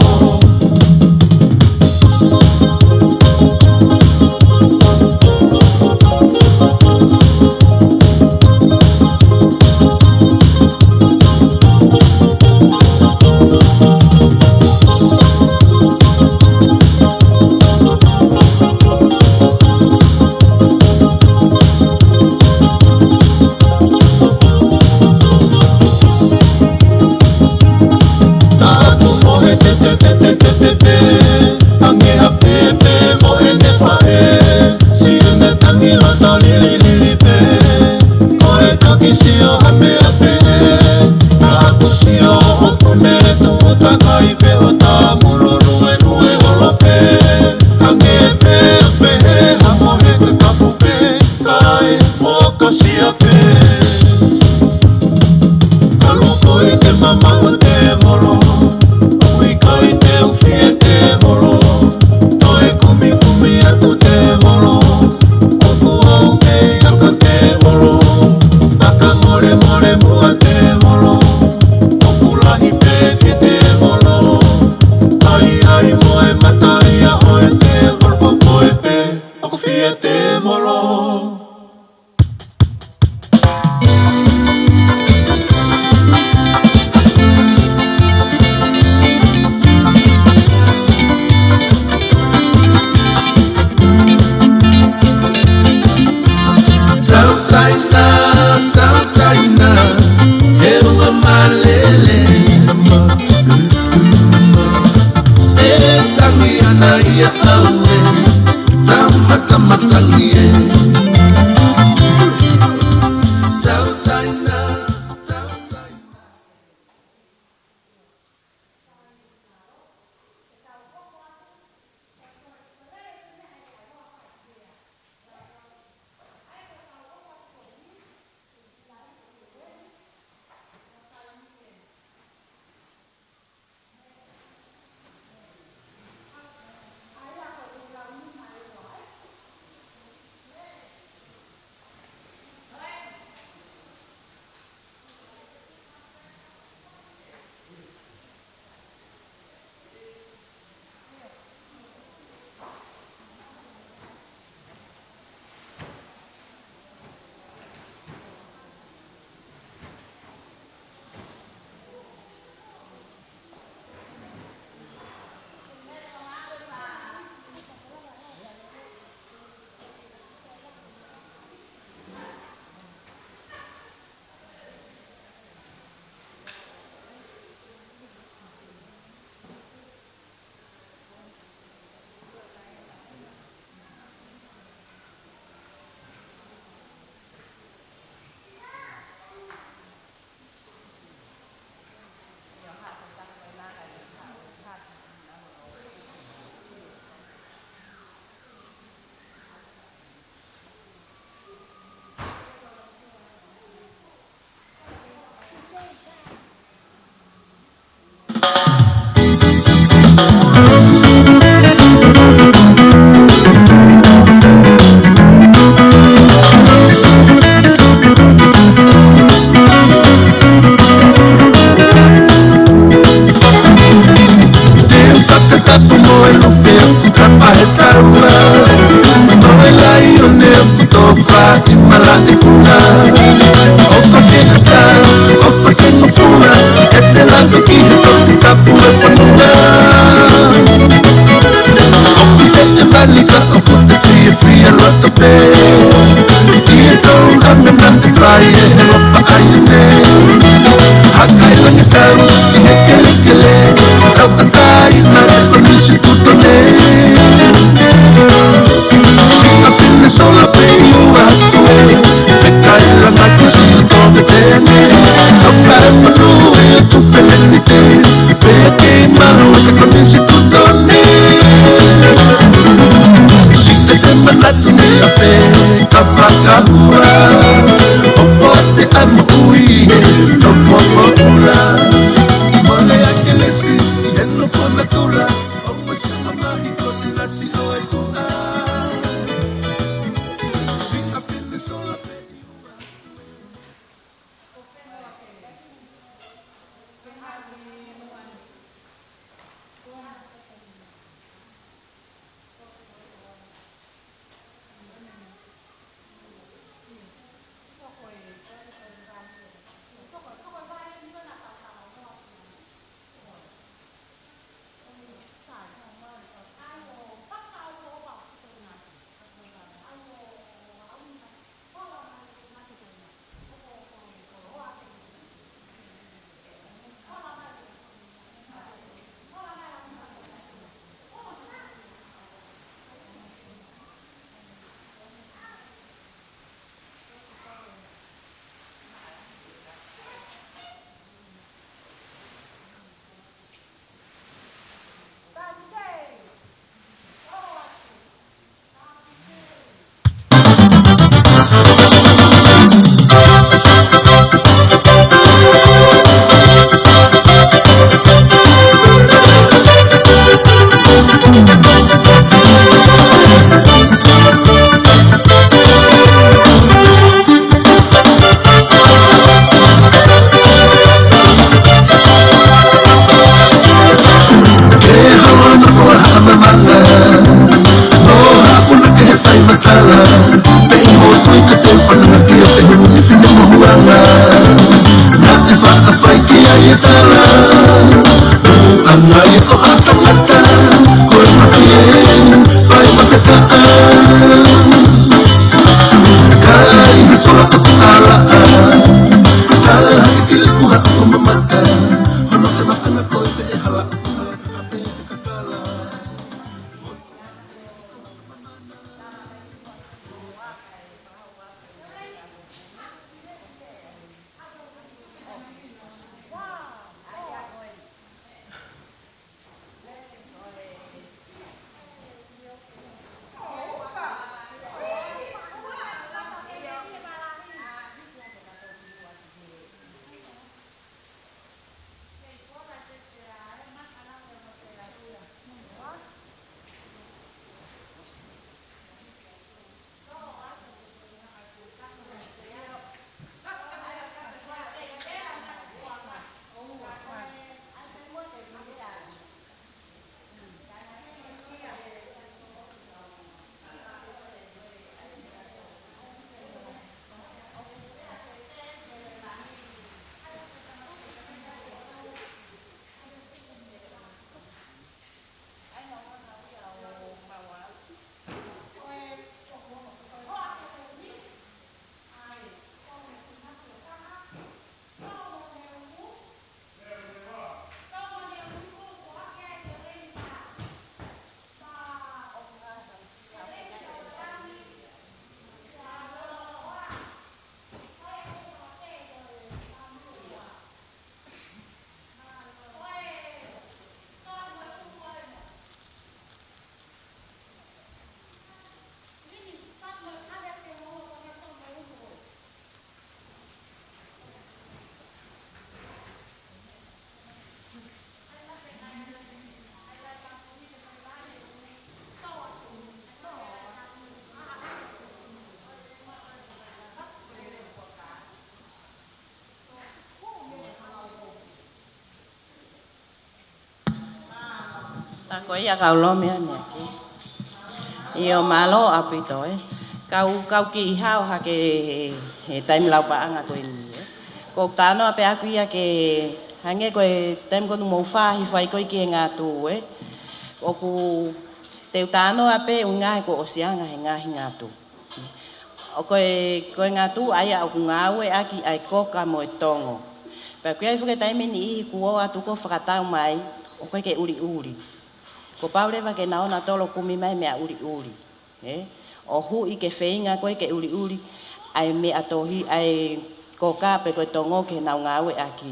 Naʻa ku mohe te te te te te te te. Ange ha pepe mo ʻene faʻē. Siʻene tangi loto lililili pē. Ko e toki sio ha meʻa pehē. Naʻa ku sio ʻoku ne tuʻu takai pē ʻo tāmululu e lue holo pē. Ange pē pehē ha mohe kakafu pē. Ai, mo ka sia pē. ʻAlu koe ke mamaʻo tēvolo, ʻoku ʻikai te u fie tēvolo, toe kumikumi atu tēvolo, ʻoku ou kei aka tēvolo, aka molemole muʻa Malaʻe puna, ʻofa ke ʻatā, ʻofa ke ngofua, ʻete lave ki he Toputapu ʻo e fonua. ʻOku te ʻe vali ka ʻoku te fiefia loto pē. ʻI he tau ame nante fai e he lopa ai ne. Haka ʻi langi tau, ʻi he kelekele, tau ʻatā ʻi he Konisi Kutone. Siʻa pine sola pē ʻi ua atu, fekaila ngatu si to vetene. Toka e panu e tu felenite, pea ke malu e Konisi Kutone. Siʻa te manatu ni a pē ka fakahua, ʻo pote a moʻui he nofo ʻoʻula. Mole a kelesi, he nofo natula, ʻo mo sama mahi ko te nasi ʻo e kuʻa. Siʻa pine sola pē ʻi ua. Ke holo na ko ha mamanga, no ha puna ke he fai matala, pe i ho tui ka te fananga ki a te hulu ni fine mo huanga. Na te fa a fai ki a i e tala, u a ngai o a tangata, ko e mafie, fai mafekaa. Kai ha sola o te tala, tala hake ki le kuha o mamata, hono te maʻana ko e te e hala o te hala, a pe e kakala. A ko ia kau lōmea ni aki. ʻIo, mālō ʻaupito, ē. Kau, kau kiʻi hao hake he, he taimi lau paʻanga ko eni, ē. Ko u talanoa pē ʻaku ia ke hangē ko e taimi ko eni mou fāhi fai ko ē ki he ngatu, ē. ʻOku te u talanoa pē ʻuhinga he kuo ʻosi anga he ngaahi ngatu. ʻO ko e, ko e ngatu ʻa ia ʻoku ngāueʻaki ʻa e koka mo e tongo. Pea ʻoku ʻi ai foki e taimi ʻe niʻihi kuo ō atu ʻo fakatau mai, ʻoku ʻikai ke ʻuliʻuli. Kuo pau leva ke nau ō nautolu ʻo kumi mai meʻa ʻuliʻuli. Ē? ʻO huʻi ke feinga ko ē ke ʻuliʻuli ʻa e meʻa tohi, ʻa e koka pe ko e tongo ke nau ngāueʻaki.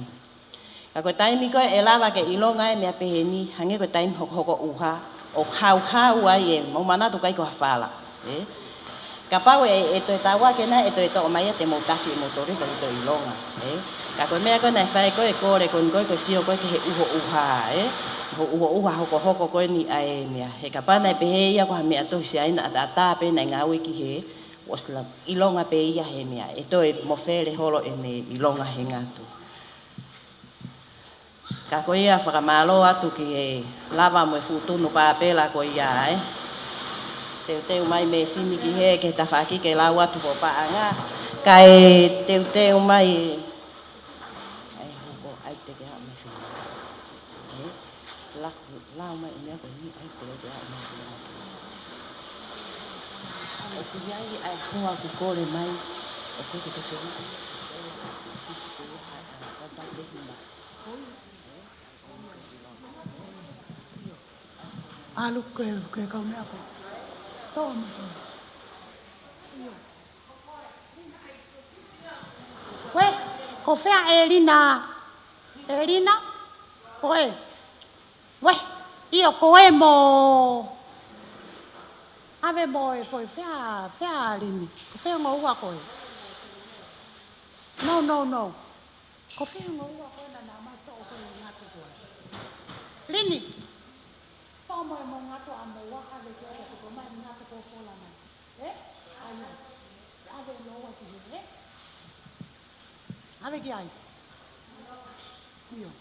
Ka ko e taimi ko ē ʻe lava ke ʻilonga e meʻa pehē ni, hangē ko e taimi hokohoko ʻuha, ʻo hauhau ai ē, mou manatu ʻikai ko ha fala, ē? Kapau ʻe, ʻe toe tau ake nai, ʻe toe toʻo mai ia te mou tafi ʻe moutolu pea te toe ʻilonga, ē? Ka ko e meʻa ko ē naʻe fai ko ē, kole ko eni ko ē, ko e sio ko ē ki he ʻuho ʻuha, ē? Ko e ʻuho ʻuha hokohoko ko eni ʻa e meʻa. He kapau naʻe pehē ia ko ha meʻa tohi Siaina ʻataʻatā pē naʻe ngāue ki hē, ʻosi la-, ʻilonga pē ia he meʻa. ʻE toe mofele holo ʻene ʻilonga he ngatu. Ka ko ia fakamālō atu ki he lava mo e fuʻu tunu pāpela ko ia, ē. Teuteu mai mēsini ki hē ki he tafaʻaki ke lau atu hoʻo paʻanga. Kae teuteu mai. ʻAi hoko, ʻai te ke haʻu mai fina. Ē, la-, lau mai ʻi meʻa ko eni, ʻai te ke haʻu mai fina. ʻOku ʻi ai ʻa e hoa kuo kole mai, ʻoku ke ke fina. ʻAlu ke, ke kau meʻa ko. Tō mai. ʻIo. Uē, ko fē ʻa ʻElina? ʻElina? Ko ē. Uē, ʻio ko ē mo. ʻAve mo e foʻi fea, fea Lini. Ko fē ngoua ko ē? No, no, no. Ko fē ngoua ko ē naʻa nau ō mai toʻo ko ē ngatu ko ē? Lini. Toʻo mo e mo ngatu ʻa moua ʻave ki ai ka ko mai ngatu ko fola mai. Ē? ʻAi ē. ʻAve loa ki hē, ē? ʻAve ki ai. ʻIo.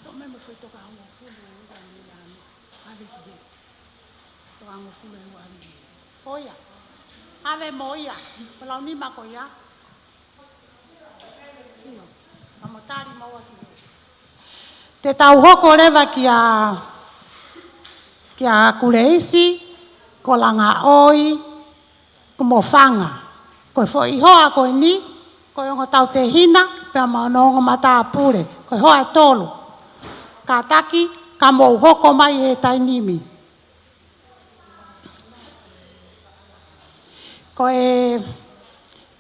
Toʻo mai mo e foʻi toka hongofulu ʻe ua ʻi he lami. ʻAve ki hē. Toka hongofulu ʻe ua ʻave ki hē. Ko ia. ʻAve mo ia. Ko lau nima ko ia. ʻIo, ka mo tali maua ki hē. Te tau hoko leva kia, kia Kuleisi, ko Langaʻoi, ko Mofanga. Ko e foʻi hoa ko eni, ko e ongo tautehina, pea mo hono ongo matāpule. Ko e hoa ʻe tolu. Kātaki, ka mou hoko mai he taimi ni. Ko e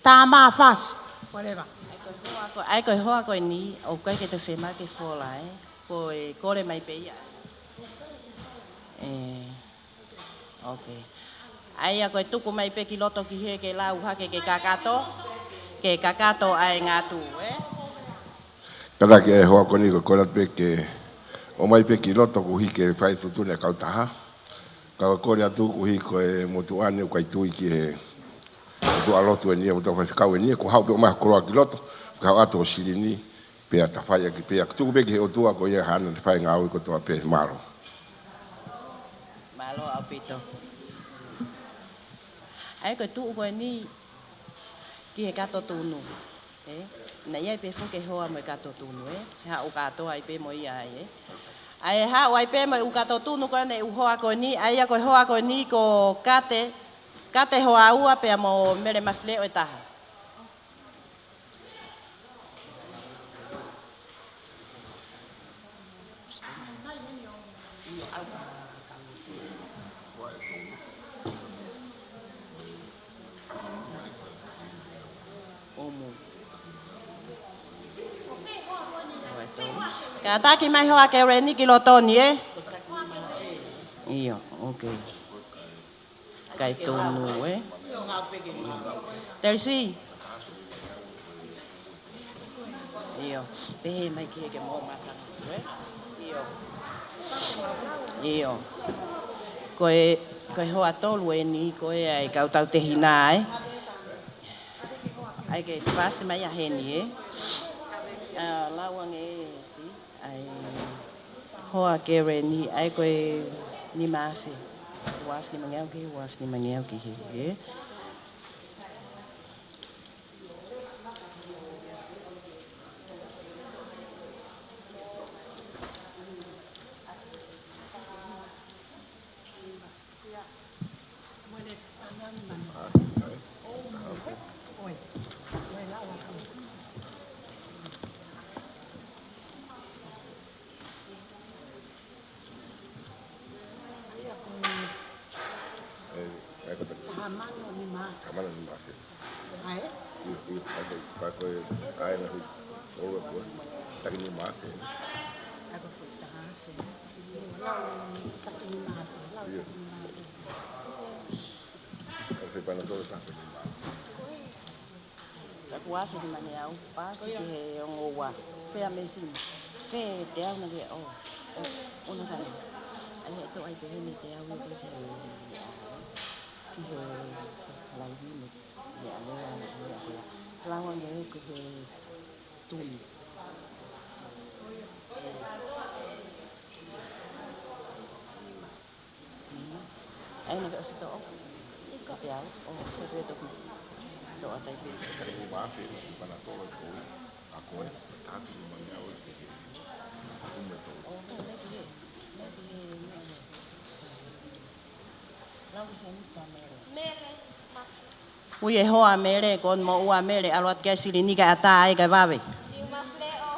tāmafasi, whatever. ʻAi ko e hoa ko, ʻai ko e hoa ko eni, ʻoku ʻikai ke te fema ke fola, ē? Ko e kole mai pē ia. Ē, ok. ʻAi ia ko e tuku mai pē ki loto ki hē ke lau hake ke kakato, ke kakato ʻa e ngatu, ē? Kātaki ʻa e hoa ko eni ko e kole atu pē ke ō mai pē ki loto koeʻuhi ke fai tuʻutuʻuni ʻa e kautaha. Ka ko e kole atu koeʻuhi ko e motuʻa ni ʻoku ʻikai tui ki he motuʻa lotu eni, motuʻa faifekau eni, ko e haʻu pē ʻo ʻomai ha koloa ki loto, ke haʻu atu ʻo silini, pea ta fai ʻaki pē ia. Tuku pē ki he ʻOtua ko ia haʻane fai ngāue kotoa pē, mālō. Mālō ʻaupito. ʻAi ko e tuʻu ko eni ki he kato tunu. Ē, naʻe ʻi ai pē foki e hoa mo e kato tunu, ē. He haʻu kātoa ai pē mo ia ai, ē. ʻAi haʻu ai pē mo e ʻū kato tunu ko ē ʻa e ʻū hoa ko eni, ʻa ia ko e hoa ko eni ko Kate, Kate Hoaua pea mo Mele Mafileʻo ʻe taha. Kātaki mai hoa Kereni ki loto ni, ē? ʻIo, ok. ʻIkai tonu, ē? Telisi. ʻIo. Pehē mai ki hē ke mo mata, ē? ʻIo. ʻIo. Ko e, ko e hoa tolu eni, ko e ʻai kau tautehina, ē? ʻAi ke pasi mai ʻa heni, ē? ʻA, lau ange ē, si. ʻAi, hoa Kereni, ʻai ko e nima afe. Uaafe nimangeau ki he, uaafe nimangeau ki he, ē. Ē, ē, ko e taha mano nima afe. Taha mano nima afe. ʻA ē? ʻIo, ʻio, ʻa ē ko e, ʻa ē naʻe ʻi ʻolunga ko ē. Taki nima afe. ʻA ē ko e taha afe. Lau taki nima afe, lau taki nima afe. ʻIo. ʻA ē ko e Panatolo taki nima afe. Ka ko e uaafe nimangeau, paasi ki he ongo ua. Fē ʻa e mēsini? Fē teau naʻe ʻo, ʻo, ʻo na kai. ʻAi he toʻo ai pē he ne teau ʻo ki he, ki he laivi ne, ne ʻa lea, ne ʻa lea. Lava nge ki he tui. ʻAi naʻa ke ʻosi toʻo. Ka te au, ʻo, se pē toki. Toʻo ʻa tai pē. Kare ni mafi, Panatolo ko ē. ʻA ko e, taki ni mangeau ʻe te he. Kume toʻo. ʻO, ko e meki he, meki he, meki he. Lau ki se ni ka Mele. Mele, ma- Ui e hoa Mele, ko mo ua Mele, ʻalu atu ki ai silini ka ʻatā ai ka vave. Niu ma fleo.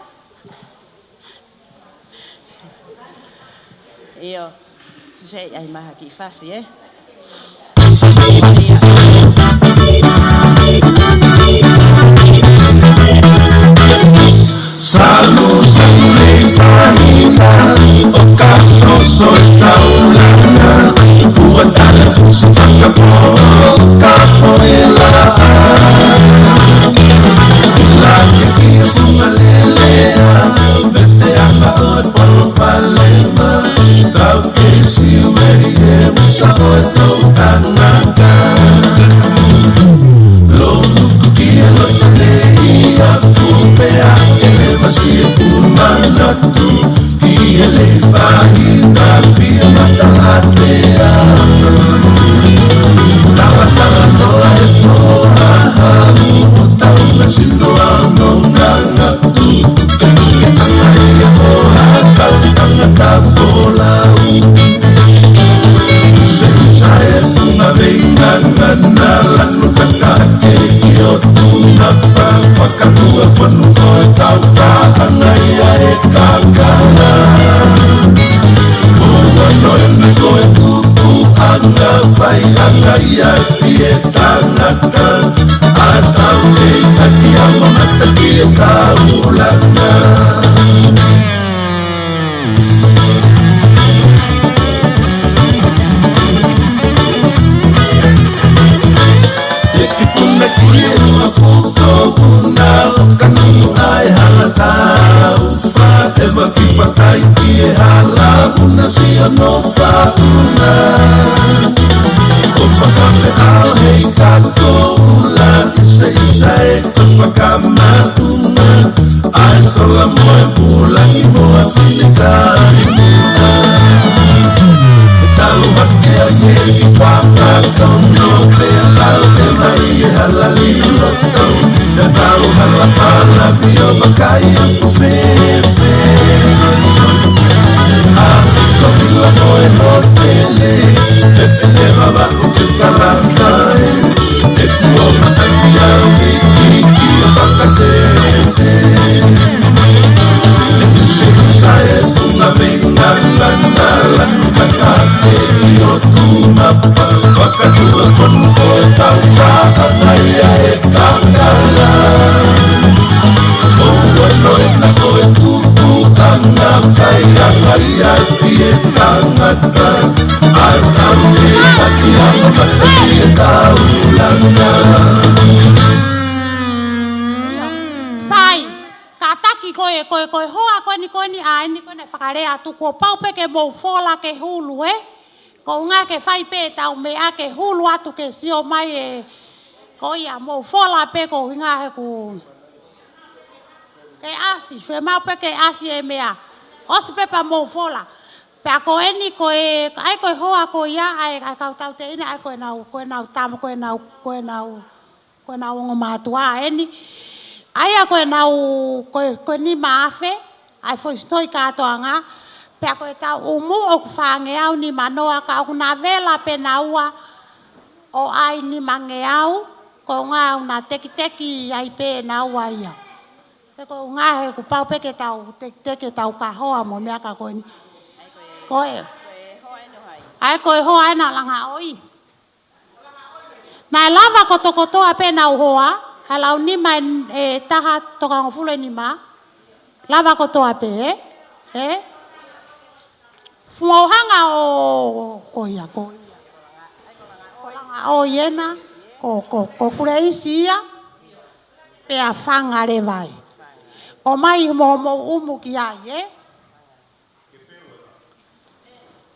ʻIo. Suse ai maha ki fasi, ē? Salu, salu lei fahina, ʻo ka soso e taulanga, ua tala fusu fakapō, ka poela. Ila ke ki funga lelea, vete anga ʻo e palopalema, tau ke siu meri e musa ʻo e tou tangata. Lo nuku ki e loto nei a fu pea ke le masi e pumana tu. Ki he lei fahina fia matalatea. Talatala noa e noa, ha, ha, mo tau na sino a no nganga tu. Ke tuke tana ia o ha, ka tangata folau. Seni sa e funga veinga ngana lanu kakake ki o tuna pa. Katua fonu ko e tau faʻanga ia e kakala. Ua noe me ko e tuku anga fai anga ia fie tangata. A tau kei taki a mamata ki e taulanga. Te kipu me ki e ua futo puna, ʻo ka nunu ʻa e hala tau fa, ʻe vaki fakai ki e hala puna si ano fa puna. ʻO fakafeʻao hei kakou la, ʻise ʻisa e ko fakamaʻunga, ʻa e sola mo e pulaki mo e fine ka. Tau hake ange ki fakakono, pea lau e mai e hala liloto, pea tau hala pala pio makai aku fefe. A ko ila mo e hotele, fefe le mama ko ke kalaka e. E kuo mataki au i ki ki fakatete. E te sirisa e funga mei ngangana lanu kakake i o tu mapa. Fakatua fonu ko e tau faʻa mai a e kakala. O ua noe na ko e tuku anga fai anga i a fie tangata. A tau e taki anga mataki e tau langa. Sai, kātaki ko e, ko e, ko e hoa ko eni, ko eni, ʻa eni ko eni fakalea atu kuo pau pē ke mou fola ke hulu, ē? Ko ngā ke fai pē tau meʻa ke hulu atu ke sio mai ē. Ko ia mou fola pē ko hinga he ku. Ke ʻasi, fe mau pē ke ʻasi e meʻa. ʻOsi pē pea mou fola. Pea ko eni ko e, ʻa ia ko e hoa ko ia, ʻa ia, ʻa e kau tauteʻina, ʻa ia ko ʻenau, ko ʻenau tama, ko ʻenau, ko ʻenau, ko ʻenau ongo mātuʻa eni. ʻA ia ko ʻenau, ko e, ko e nima afe, ʻa e foʻi sino ʻi kātoanga, pea ko e taʻu ʻumu ʻoku fāngeau nimanoa ka ʻoku na vela pē naua ʻo ʻai nimangeau, ko e ʻuhinga ʻoku na tekiteki ai pē naua ia. He ko e ʻuhinga he kuo pau pē ke tau tekiteki ʻetau kahoa mo e meʻa ka ko eni. Ko e. ʻA ia ko e hoa ena ʻo Langaʻoi. Naʻe lava kotokotoa pē ʻenau hoa, ʻa e lau nima ʻe, ʻe taha toko hongofulu ʻe nima. Lava kotoa pē, ē? Ē? Fuʻu hanga ʻo, ko ia, ko ia. Ko Langaʻoi ena, ko, ko, ko Kuleisi ia, pea fanga leva ē. ʻOmai mo, mo ʻumu ki ai, ē?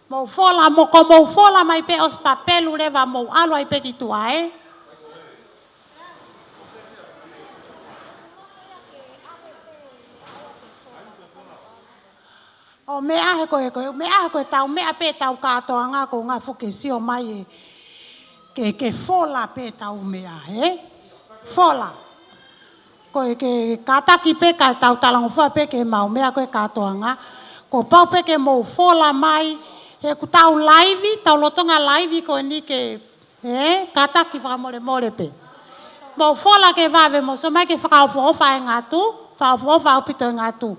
Mou fola, mo ko mou fola mai pē ʻosi pea pelu leva mou ʻalu ai pē ki tuʻa, ē? ʻO meʻa he ko e, ko e, meʻa he ko e tau, meʻa pē tau kātoanga ko e ʻuhinga fuʻu ke sio mai ē. Ke, ke fola pē tau meʻa, ē? Fola. Ko e ke kātaki pē ka tau talangofua pē ke mau meʻa ko e kātoanga. Kuo pau pē ke mou fola mai, he ʻoku tau laivi, tau lolotonga laivi ko eni ke, ē, kātaki fakamolemole pē. Mou fola ke vave mo sio mai ke fakaʻofoʻofa e ngatu, fakaʻofoʻofa ʻaupito e ngatu.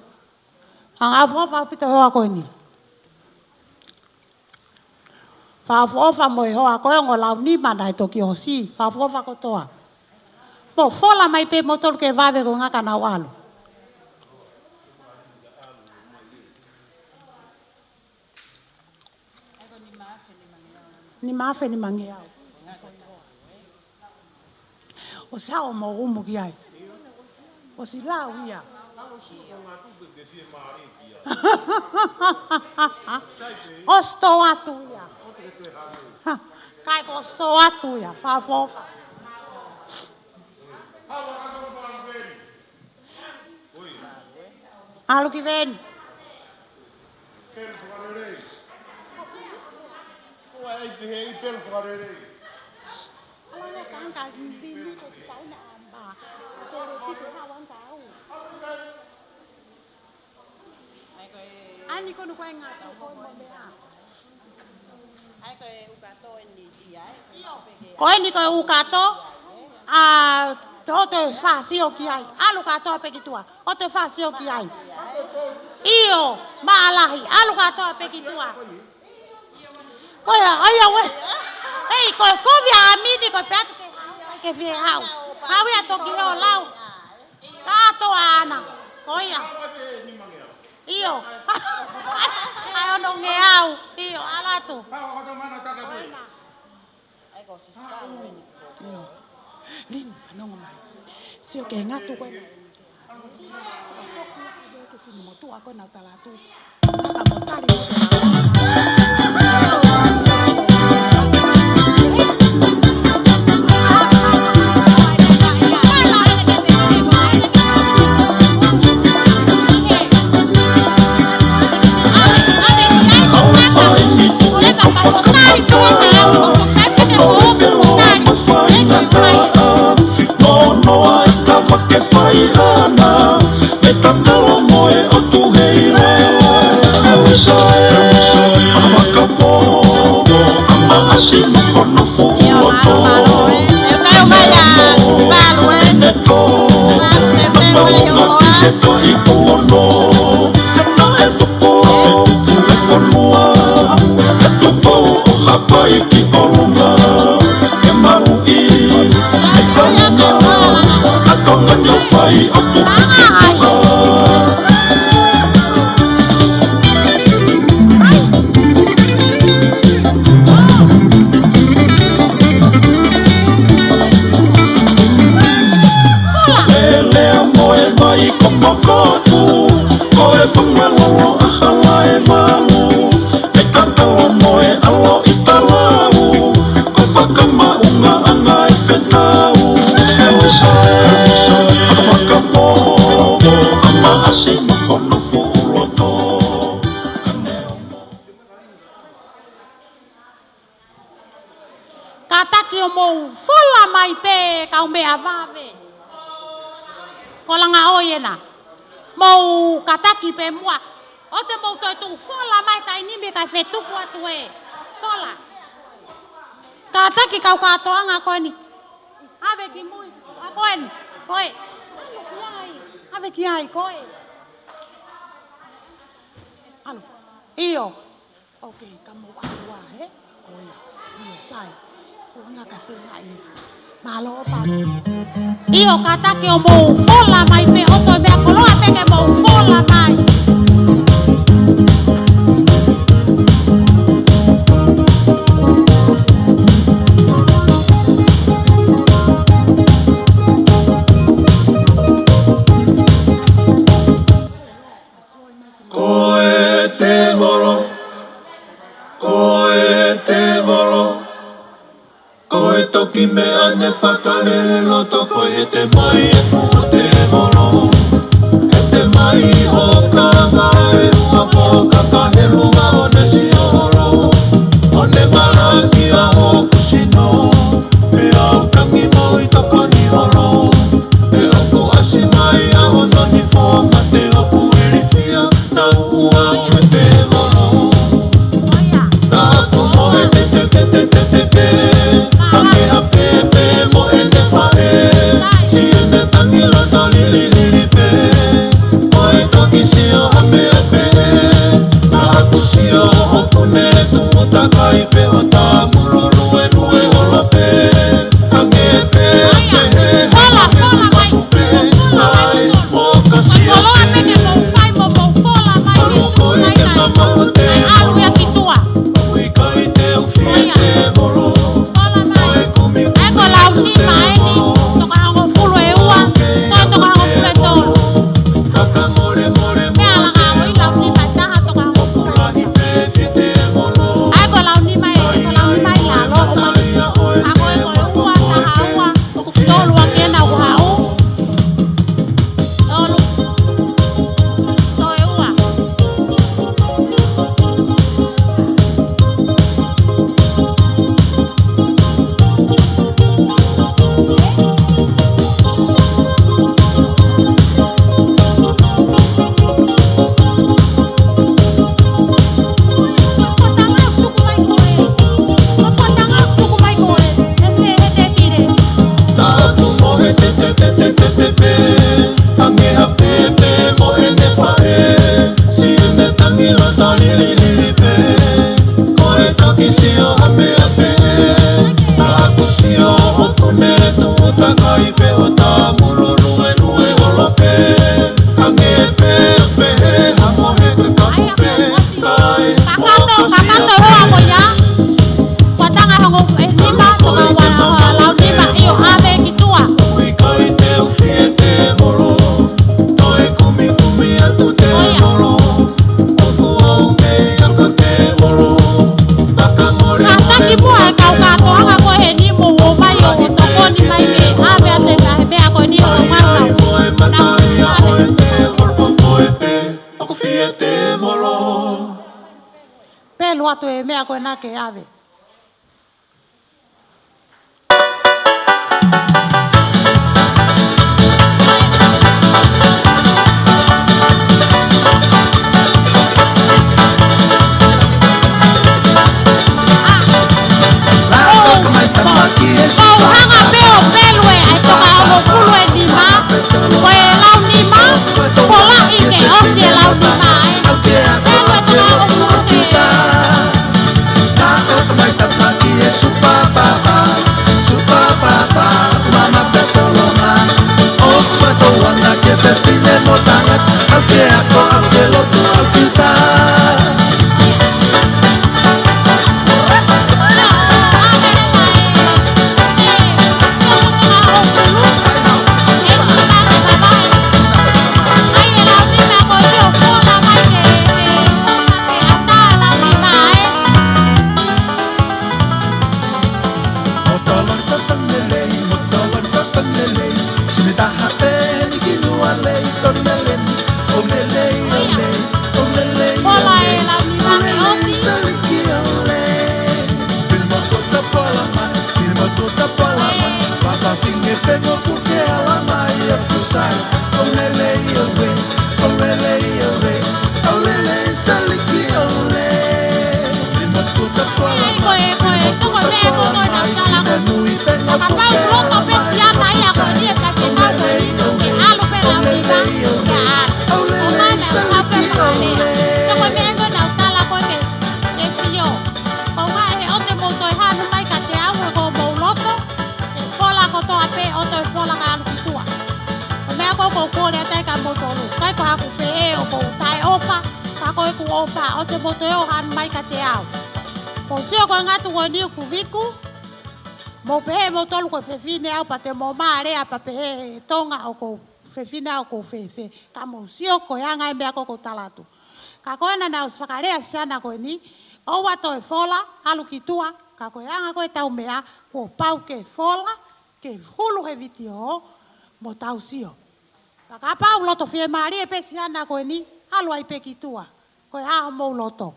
Fakaʻofoʻofa ʻaupito e hoa ko eni. Fakaʻofoʻofa mo e hoa ko e ongo lau nima naʻe toki ʻosi. Fakaʻofoʻofa kotoa. Mou fola mai pē moutolu ke vave ko e ʻuhinga ka nau ʻalu. Nima afe nimangeau. ʻOsi haʻu mo ʻumu ki ai. ʻOsi lau ia. ʻOsi tō atu ia. Kai ko ʻosi tō atu ia. Fakaʻofoʻofa. ʻAlu ki Veni. ʻAi ko e ʻū kato eni ia, ē? ʻIo. Ko eni ko e ʻū kato, ʻa, toe fāsio ki ai. ʻAlu kātoa pē ki tuʻa. ʻO toe fāsio ki ai. ʻIo, maʻalahi. ʻAlu kātoa pē ki tuʻa. Ko ia, ʻa ia ue. Hei, ko e kovi ʻa ʻAmini, ko e pea atu ke hau. Ke fie hau. Hau ia toki ʻo lau. Kātoa ʻaʻana. Ko ia. ʻIo. ʻAi ono ngeau. ʻIo, ʻalu atu. ʻIo. Lini, fanongo mai. Sio ke ngatu ko ena. Ke fini motuʻa ko ena ʻo tala atu. Ka mo tali mo te Nonoa e tama ke fai ʻana, me tatalo mo e ʻOtu hei lea. Usa e, usa e, ʻa maka pō, ʻa maʻasi mo hono fuʻu loto. Neto, ʻa maunga ki he tohi kuono. Naʻe tupu e tupu e fonua, e tupu ʻo Hapai ki ʻolunga. E malu ʻi, e kaunga, a kaunga ni o fai a puputuka. Lelea mo e mai ko Makotu, ko e fanga lolo a hala e malu. Me tatalo mo e ʻalo ʻi talau, ko fakamaʻungaʻanga e fenau. E usa e, e usa e, ʻa maka pō, ʻa maʻasi mo hono fuʻu loto. Ane o mo. Pē kau meʻa vave. Ko langa ʻo ʻena. Mou kātaki pē muʻa. ʻOua te mou toe tuku fola mai taimi ni kae fetuku atu e fola. Kātaki kau kātoanga ko eni. ʻAve ki mui. ʻA ko eni. Ko ē. ʻAve ki ai. ʻAve ki ai. Ko ē. ʻAlu. ʻIo. Ok, ka mou ʻalu ā, he? Ko ia. ʻIo, sai. Ko ʻena ka fenga ē. Mālō ʻo fai. ʻIo, kātaki ʻo mou fola mai pē ʻo toe meʻa koloa pē ke mou fola mai. Ko e tēvolo, ko e tēvolo, ko e toki meʻa ne fakalele loto, ko e hete mai e fuʻu tēvolo. Hete mai ʻo kanga e ua po kaka he lua ʻo ne siolo. ʻO ne malaki ʻa hoku sino, pea u tangi mo i tokoni holo. Pea u ʻasi mai ʻa hono nifo mate ʻoku ilifia. Naʻa ku mohe te te te te te te. Hangē ha pēpē mo ʻene faʻē. Siʻene tangi loto lililili pē. Ko e toki sio ha meʻa pē. Naʻa ku sio ʻoku ne tuʻu takai pē ʻo tāmululu e lue ola pē. Hangē pē pehē ha mohe kakapu pē. Ai, mo ka sio pē ke mou fai mo mou fola mai ke tuku mai kai. ʻAlu ia ki tuʻa. Ko ia. Fola mai. ʻA e ko lau nima eni, toko hongofulu e ua, toe toko hongofulu e tolu. Meʻa langa ʻo i lau nima taha toko hongofulu. ʻA e ko lau nima e, ko lau nima i lalo, ʻo mai. ʻA ko e ko e ua, taha ua. Tolu ake na ua haʻu. Tolu. Toe ua. Fakatanga tuku mai ko ē. Fakatanga tuku mai ko ē. Ese he te pire. Naʻa ku mohe te te te te te te pē. Hangē ha pēpē mo ʻene faʻē. Siʻene tangi loto lililili pē. Ko e toki sio ha meʻa pē. Naʻa ku sio ʻoku ne tuʻu takai pē ʻo tāmululu e lue ola pē. Hangē pē pehē ha mohe kakapu pē. Ai, Kakato, kakato hoa ko ia. Fakatanga hongo e nima, toka ua, ua, lau nima, ʻio, ʻave ki tuʻa. Ko ia. Kātaki muʻa e kau kātoanga ko ē he nima ʻo mai ʻo tokoni mai ke ʻave atu e meʻa ko eni ʻo ngau nau. Nau, ʻave. Pelu atu e meʻa ko ena ke ʻave. Ko u hanga pē ʻo pelu e, ʻai toka hongofulu e nima, ko e lau nima, ko laʻi ke ʻosi e lau nima, ʻai. Pelu e toka hongofulu ke. Ko pa o te moto e o han mai ka te au. Ko sio ko e ngatu ko eni ʻoku viku. Mo pehē mo tolu ko e fefine au pea te mo mālea pea pehē he Tonga ʻoku ou fefine au ʻoku ou fēfē. Ka mo sio ko e anga e meʻa ko ē ʻoku ou tala atu. Ka ko ena naʻa ʻosi fakalea siana ko eni. ʻOua toe fola, ʻalu ki tuʻa. Ka ko e anga ko ē ʻetau meʻa, kuo pau ke fola, ke hulu he vitiō, mo tau sio. Ka kapau loto fiemālie pē siana ko eni, ʻalu ai pē ki tuʻa. Ko e hā hoʻomou loto?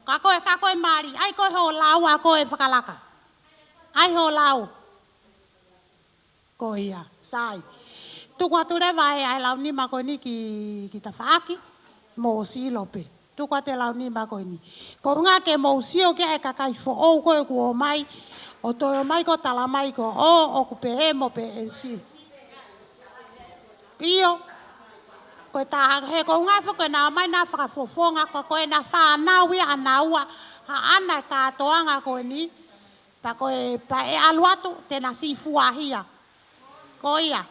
Ka ko e, ka ko e mali, ʻai ko e hoʻo lau ʻa ko e fakalaka. ʻAi hoʻo lau. Ko ia, sai. Tuku atu leva ʻa e, ʻa e lau nima ko eni ki, ki tafaʻaki, mo silo pē. Tuku atu e lau nima ko eni. Ko e ʻuhinga ke mou sio ki ai e kakai foʻou ko ē kuo ō mai, ʻo toe ō mai ko e tala mai ko ē, ʻoku pehē mo pehē si. ʻIo. Ko e taha, he ko e ʻuhinga foki naʻa ō mai naʻa fakafofonga ko, ko ena fānau ia ʻanaua, haʻana e kātoanga ko eni, pea ko e, pea ʻe ʻalu atu, te na siʻi fuahia. Ko ia,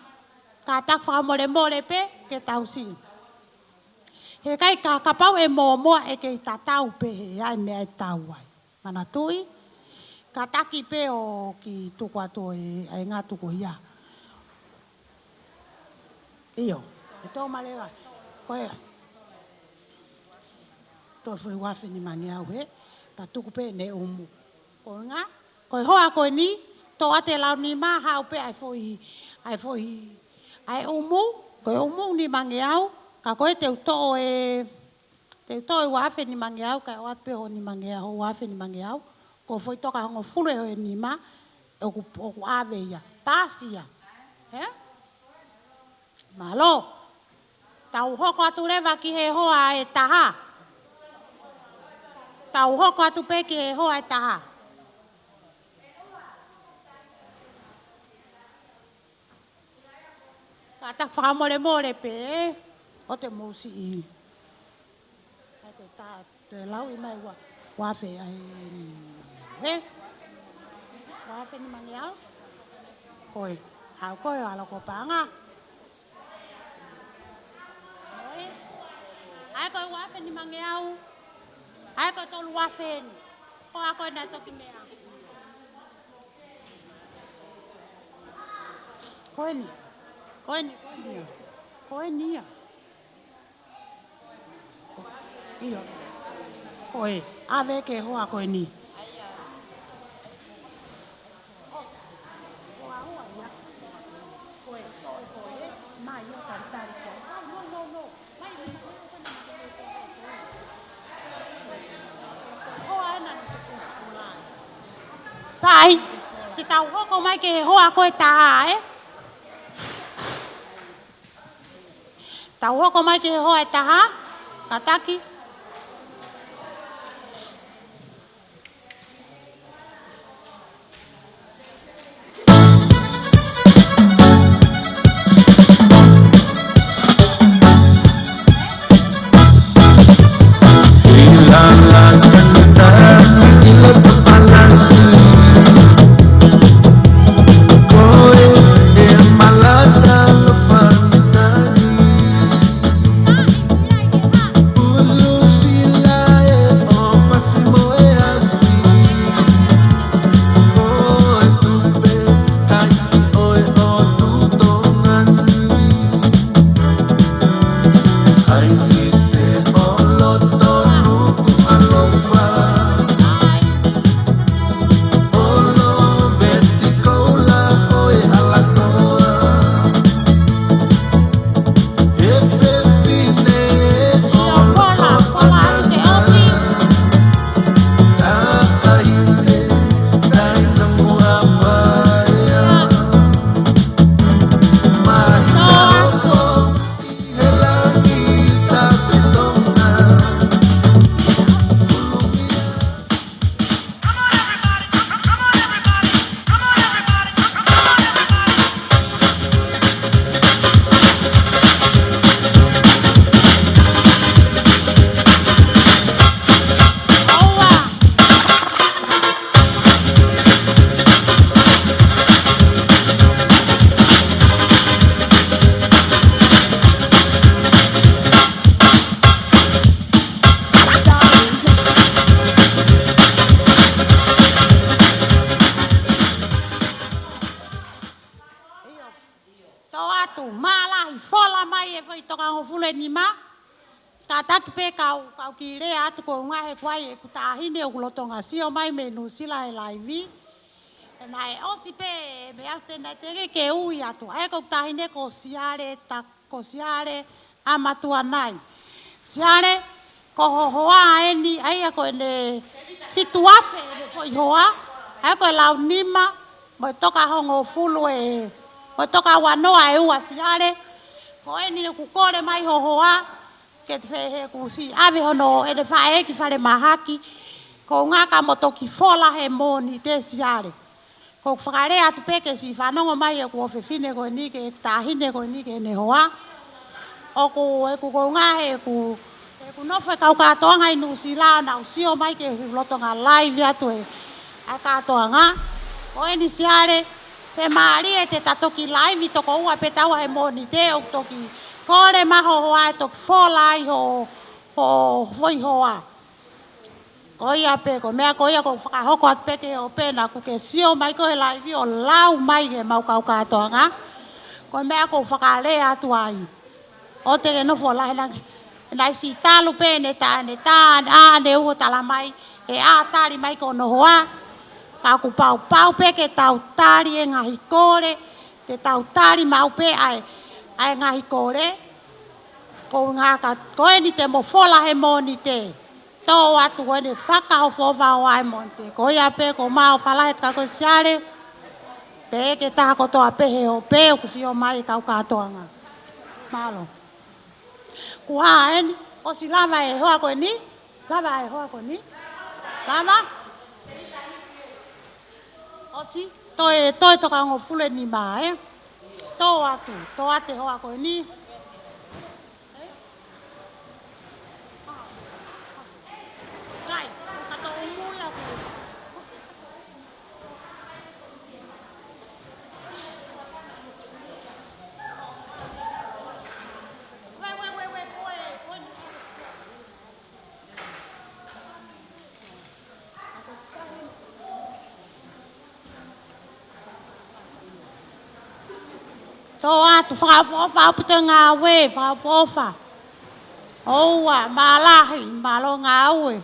kātaki fakamolemole pē, ke tau siʻi. He ʻikai ke, kapau ʻe mōmoa ʻe kei tatau pē he ʻai meʻa ʻe tau ai. Manatuʻi, kātaki pē ʻo kiʻi tuku atu e, ʻa e ngatu ko ia. ʻIo, ʻe tō maleva. Ko ia. Toe foʻi ua afe nimangeau he, pea tuku pē ʻene ʻumu. Ko e ʻuhinga, ko e hoa ko eni, toʻo atu e lau nima, haʻu pē ʻa e foʻi, ʻa e foʻi, ʻa e ʻumu, ko e ʻumu nimangeau, ka ko e te u toʻo e, te u toʻo e ua afe nimangeau, kae ʻoatu pē hoʻo nimangeau, hoʻo ua afe nimangeau, ko e foʻi toka hongofulu ʻe hoʻo nima, ʻoku, ʻoku ʻave ia, pasi ia. He? Mālō. Tau hoko atu leva ki he hoa ʻe taha. Tau hoko atu pē ki he hoa ʻe taha. Kātaki fakamolemole pē, ʻo te mou siʻi. Ka te ta, te lauʻi mai ua, ua afe ʻa e, he? Ua afe nimangeau? Ko e, hau ko e ʻalu ko e paʻanga. ʻAi ko e ua afe nimangeau. ʻAi ko e tolu afe eni. Ko a ko e naʻe toki meʻa. Ko eni. Ko eni, ko eni ia. Ko eni ia. ʻIo. Ko e, ʻave ki he hoa ko eni. Sai, te tau hoko mai ki he hoa ko e taha, ē? Tau hoko mai ki he hoa ʻe taha, kātaki. Mai e foʻi tokanga hongofulu e nima. Kātaki pē kau, kau kiʻi lea atu ko e ʻuhinga he kuo ʻi ai ʻeku taʻahine ʻoku lolotonga sio mai mei Nuʻusila he laivi. Pea naʻe ʻosi pē, meʻa atu te nai teke ke ui atu. ʻA ia ko ʻeku taʻahine ko Siale, ta, ko Siale ʻa Matuanai. Siale, ko ho hoa eni, ʻa ia ko ʻene fitu afe ʻene foʻi hoa. ʻA ia ko e lau nima, mo e toka hongofulu e, mo e toka uanoa e ua Siale. Ko eni ʻoku kole mai ho hoa, ke te fehe kuo ʻosi ʻave hono ʻene faʻē ki falemahaki, ko e ʻuhinga ka mo toki fola he Mōnite Siale. Ko ʻeku fakalea atu pē ke siʻi fanongo mai ʻeku ʻofefine ko eni ki he taʻahine ko eni ki heʻene hoa. ʻOku, ʻeku ko e ʻuhinga he ʻeku, ʻeku nofo he kau kātoanga ʻi Nuʻusila, naʻa ku sio mai ki he lolotonga laivi atu e, ʻa e kātoanga. Ko eni Siale, fiemālie te ta toki laivi toko ua pē taua he Mōnite, ʻoku toki kole mai ho hoa ʻe toki fola ai ho, ho foʻi hoa. Ko ia pē, ko e meʻa ko ia ʻoku ou fakahoko atu pē ki he ope naʻa ku ke sio mai ko e laivi ʻo lau mai ki heʻemau kau kātoanga. Ko e meʻa ʻoku ou fakalea atu ai. ʻOua te ke nofo lahi ange. Naʻe siʻi talu pē ʻene tā, ʻene tā, ʻa ʻene uho tala mai, ʻe ʻā tali mai ki hono hoa. Ka ʻoku pau, pau pē ke tau tali e ngaahi kole, te tau tali maʻu pē ʻa e, ʻa e ngaahi kole. Ko e ʻuhinga ka, ko eni te mo fola he Mōnite. Tō atu ko eni fakaʻofoʻofa ʻo ʻai Mōnite. Ko ia pē ko mau fala he ka ko Siale. Pehē ki he taha kotoa pē he ope ʻoku sio mai e kau kātoanga. Mālō. Kuo hā eni, ʻosi lava e hoa ko eni? Lava e hoa ko eni? Lava? ʻOsi, toe, toe tokanga hongofulu e nima, ē? Tō atu, tō atu e hoa ko eni. Kai, ka tō umu ia ku. Wait, wait, wait, wait, boy, boy. Tō atu, fakaʻofoʻofa ʻaupito e ngāue, fakaʻofoʻofa. ʻOua, mālahi, mālō ngāue.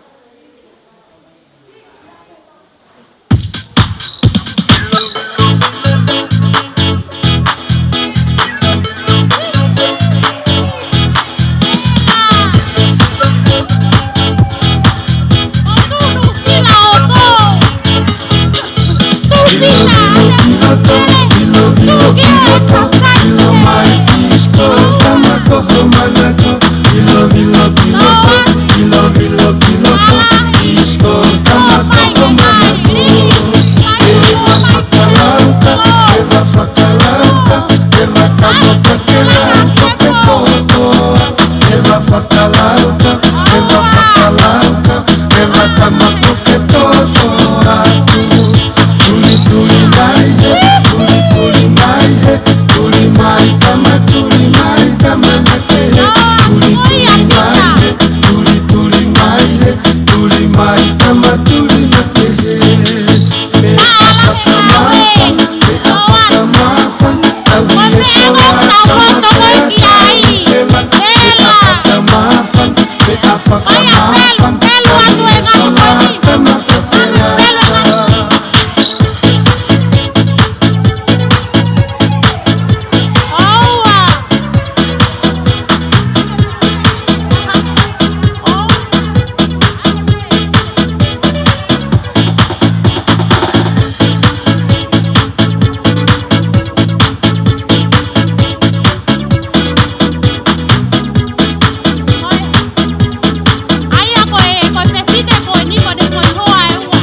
ʻA ia ko e, ko e fefine ko eni ko ʻene foʻi hoa ʻe ua.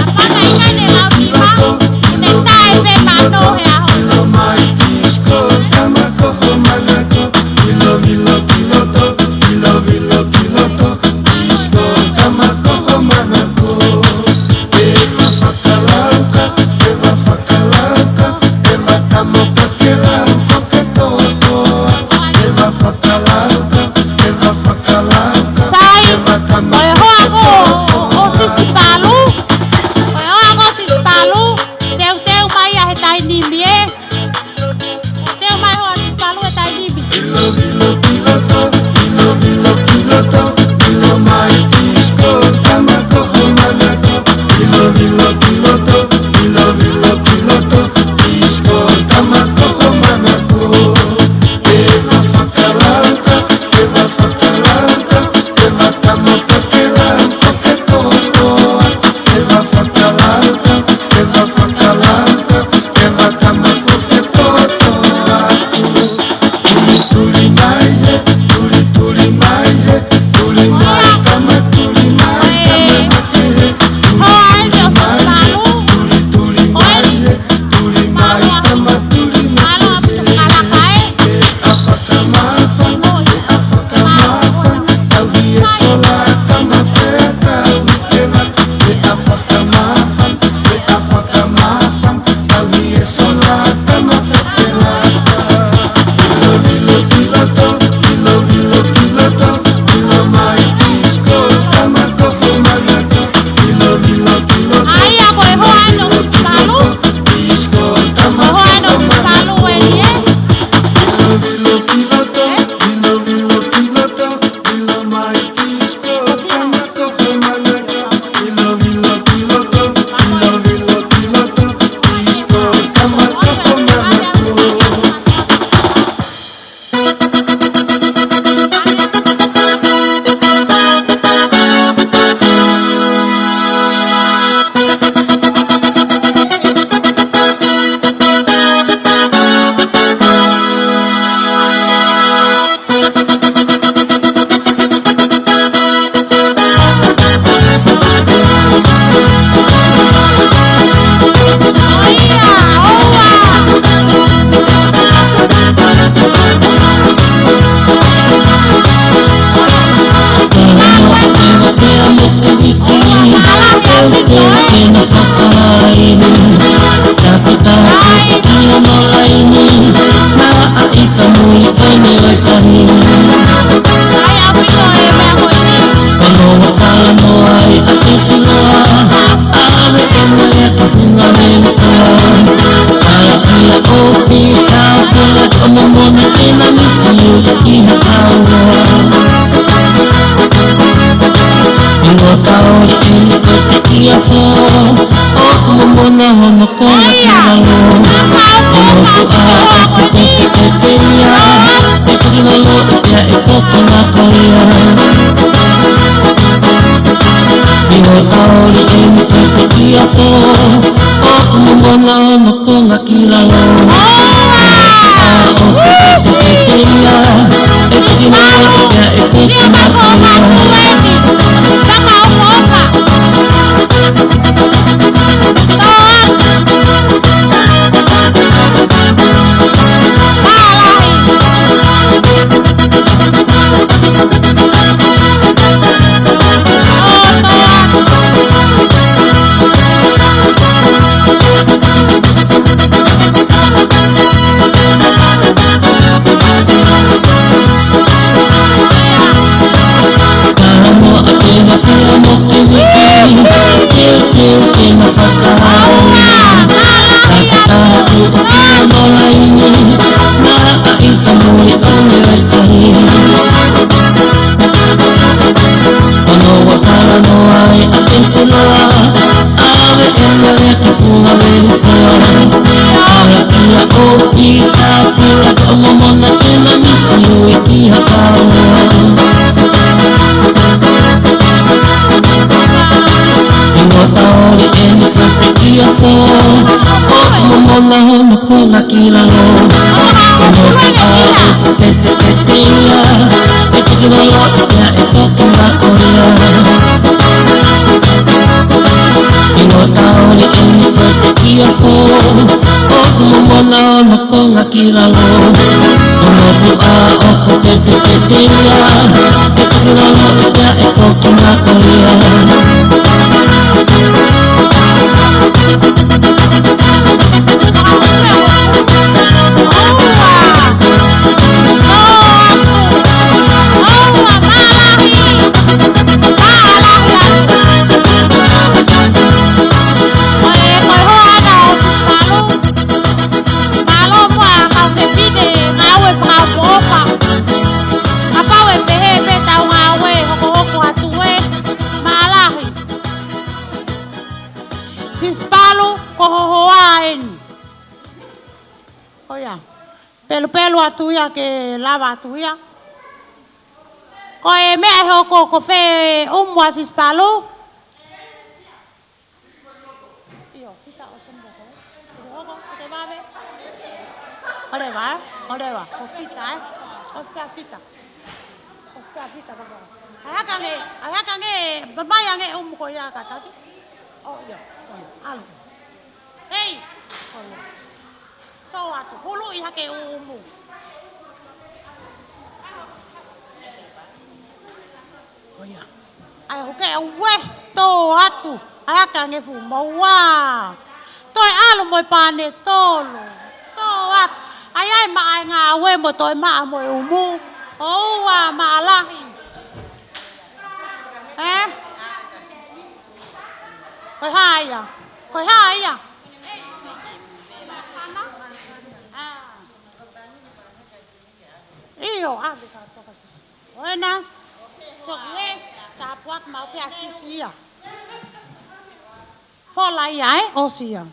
ʻA pana ʻikai ne lau nima, ʻoku ne taʻe pē mano he ʻaho. Sai, ko e hoa ko ē ʻo Sisipalu. Ko e hoa ko ē ʻo Sisipalu. Teuteu mai ia he taimi ni ē. Ko na ko ia. ʻI hoʻo taoli ʻeni pē ki he ʻaho, ʻoku momona hono konga ki lalo. ʻOku te te ia, ʻe tiki na ia, ʻe te te na ko ia. Ono wa kala no ai a pensela, ave e mare ki punga veli koa. Ala ia o i ka pula ka momona ke na misi ui ki ha kaua. ʻI hoʻo taoli ʻeni pē ki he ʻaho, ʻoku momona hono konga ki lalo. Ko no te a o te te te te ia, ʻe te te lolo ia ʻe toki na ko ia. ʻI hoʻo taoli ʻeni pē ki he ʻaho, ʻoku momona hono konga ki lalo. Ko no te a o te te te te ia, ʻe te te lolo ia ʻe toki na ko ia. Mālō muʻa kau fefine, ngāue fakaʻofoʻofa. Kapau ʻe pehē pē ʻetau ngāue, hokohoko atu ē, mālahi. Sisi Palu, ko ho hoa eni. Ko ia. Pelupelu atu ia ke lava atu ia. Ko e meʻa ʻe hoko ko fē ʻumu ʻa Sisi Palu? ʻIo, fita ʻo sumoko. Ko te hoko, ko te vave. Ko leva, ē? Ko leva, ko fita, ē? Ko fita, fita. Ko fita, fita, ko leva. ʻAi hake ange, ʻai hake ange, mamahi ange ʻumu ko ia ka taki. ʻO ia, ʻo ia, ʻalu. Hei! ʻO ia. Tō atu, huluʻi hake ʻumu. ʻO ia. ʻAi, hoke, ʻauē, tō atu. ʻAi hake ange fuʻu maua. Toe ʻalu mo e pane tolo. Tō atu. ʻAi, ʻai maʻa e ngāue mo toe maʻa mo e ʻumu. ʻOua, maʻa lahi. Ē? Ko e hā ia? Ko e hā ia? ʻIo, ʻave ka toka. ʻOua naʻa toki ē, tāpuaki maʻu pē ʻa Sisi ia. Fola ia, ē, ʻosi ia.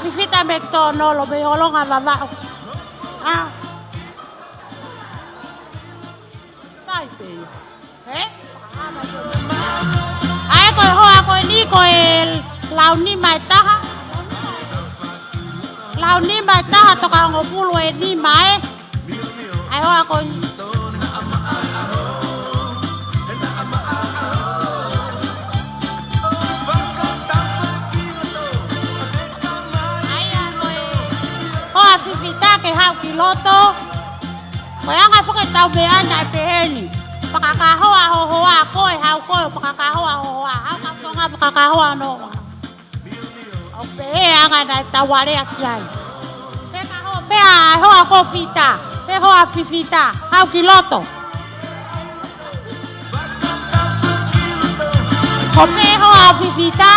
Fifita mei Tonolo, mei Holonga Vavaʻu. ʻA. Sai pē ia. Ē? ʻA ē ko e hoa ko eni ko e lau nima ʻe taha. Lau nima ʻe taha tokahongofulu ʻe nima ē. ʻA e hoa ko eni. ʻA ia ko e hoa fifita ke haʻu ki loto. Ko e anga foki ʻetau meʻa naʻe pehē ni. Fakakahoa ho hoa, ko e haʻu ko e fakakahoa ho hoa. Haʻu kau Tonga fakakahoa hono hoa. ʻOku pehē anga naʻe tau alea ki ai. Fē ka ho-, fē ʻa e hoa ko fita, fē hoa fifita, haʻu ki loto. Ko fē hoa fifita,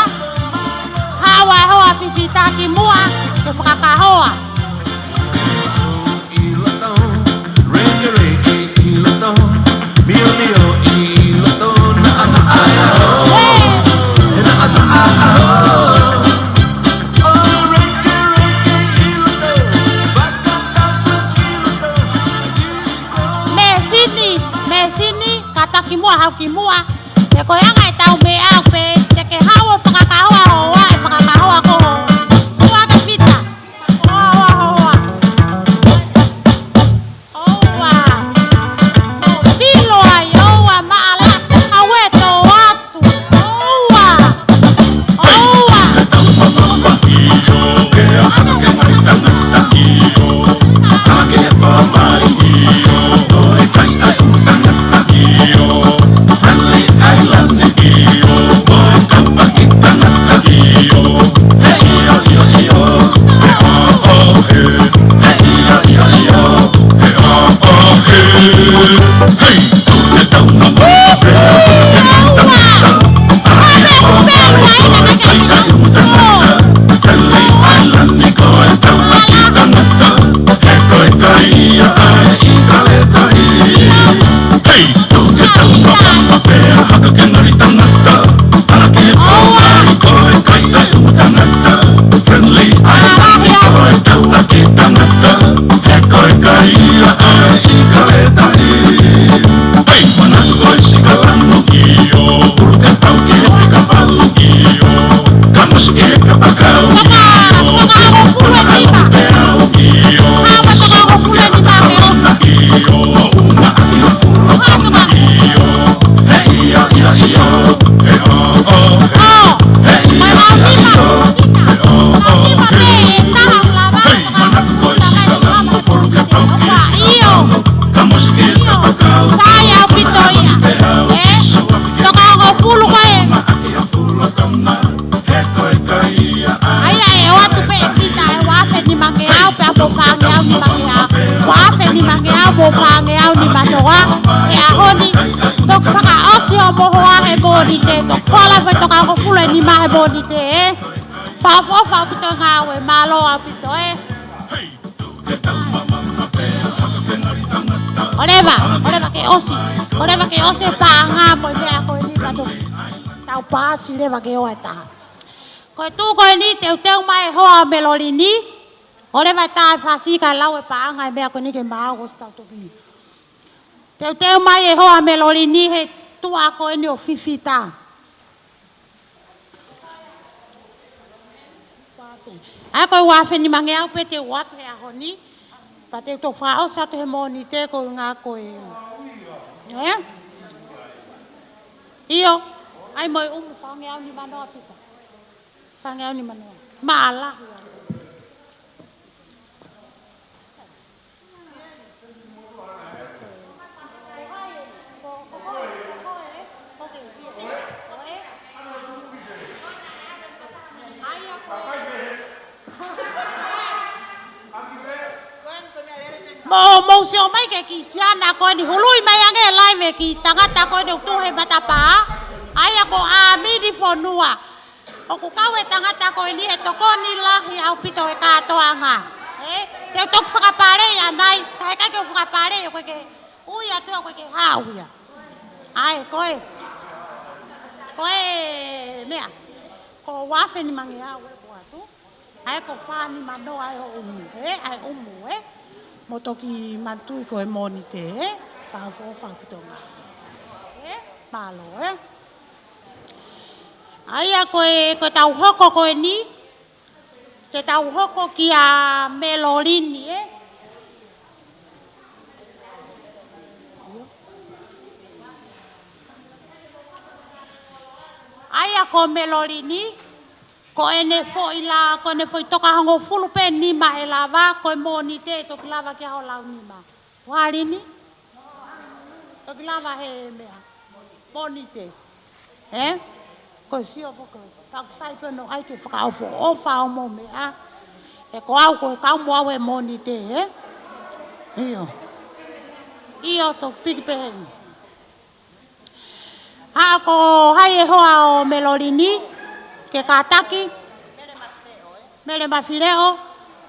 haʻu ʻa e hoa fifita ki muʻa, ke fakakahoa. Mēsini, mēsini, kātaki muʻa, haʻu ki muʻa. He ko e anga ʻetau meʻa pē, te ke haʻu ʻo fakakahoa ho hoa, ʻe fakakahoa ko ho hoa ke fita. Hoa, hoa, hoa, hoa. ʻOua. Pilo ai, ʻoua maʻala. Aue tō atu. ʻOua. ʻOua. Sai ʻaupito ia. Ē? Tokahongofulu ko ē. ʻA ia ʻe ʻoatu pē ʻe fita ʻe ua afe nimangeau pea mo fāngeau nimangeau. Ua afe nimangeau mo fāngeau nimanoa he ʻaho ni. Toki fakaʻosi hoʻomo hoa he Mōnite. Toki fola foʻi tokahongofulu ʻe nima he Mōnite, ē? Fakaʻofoʻofa ʻaupito ngāue, mālō ʻaupito, ē? ʻOleva, ʻoleva ke ʻosi. ʻOleva ke ʻosi e paʻanga mo e meʻa ko eni pea toki tau paasi leva ke ō ʻa e taha. Ko e tuʻu ko eni teuteu mai e hoa ʻo Melolini. ʻOleva e tā e fasi kae lau e paʻanga e meʻa ko eni ke maau ʻosi tau toki. Teuteu mai e hoa ʻa Melolini he tuʻa ko eni ʻo fifita. ʻA ia ko e ua afe nimangeau pē te u ʻoatu he ʻaho ni. Pea te u toki fakaʻosi atu he Mōnite ko e ngaahi ko e. Ē? ʻIo. ʻAi mo e ʻumu fāngeau nimanoa pita. Fāngeau nimanoa. Maʻalahi. Mou, mou sio mai ki he kiʻi siana ko eni, hului mai ange e laive ki he tangata ko eni ʻoku tuʻu he matapā. ʻA ia ko ʻAmini Fonua. ʻOku kau e tangata ko eni he tokoni lahi ʻaupito he kātoanga. Ē? Te u toki fakapaleʻi ʻanai, ka heʻikai ke u fakapaleʻi ʻoku ʻikai ke ui atu ʻoku ʻikai ke haʻu ia. ʻA ē, ko e. Ko e meʻa. Ko e ua afe nimangeau ʻe ʻoatu. ʻA ia ko e fā nima noa ʻa e ʻumu, ē? ʻA e ʻumu, ē? Mou toki manatuʻi ko e Mōnite, ē? Fakaʻofoʻofa ʻaupito ngā. Ē? Mālō, ē? ʻA ia ko e, ko ʻetau hoko ko eni, te tau hoko kia Melolini, ē? ʻA ia ko Melolini, ko ʻene foʻi la, ko ʻene foʻi toka hongofulu pē nima ʻe lava, ko e Mōnite ʻe toki lava ki ai hoʻo lau nima. Ua Lini? Toki lava he meʻa. Mōnite. Ē? Ko e sio foki. Taku sai pē no ai ke fakaʻofoʻofa hoʻomou meʻa. He ko au ko e kau mo au he Mōnite, ē? ʻIo. ʻIo, toki piki pē heni. Haʻu ko hai e hoa ʻo Melolini, ke kātaki. Mele Mafileʻo,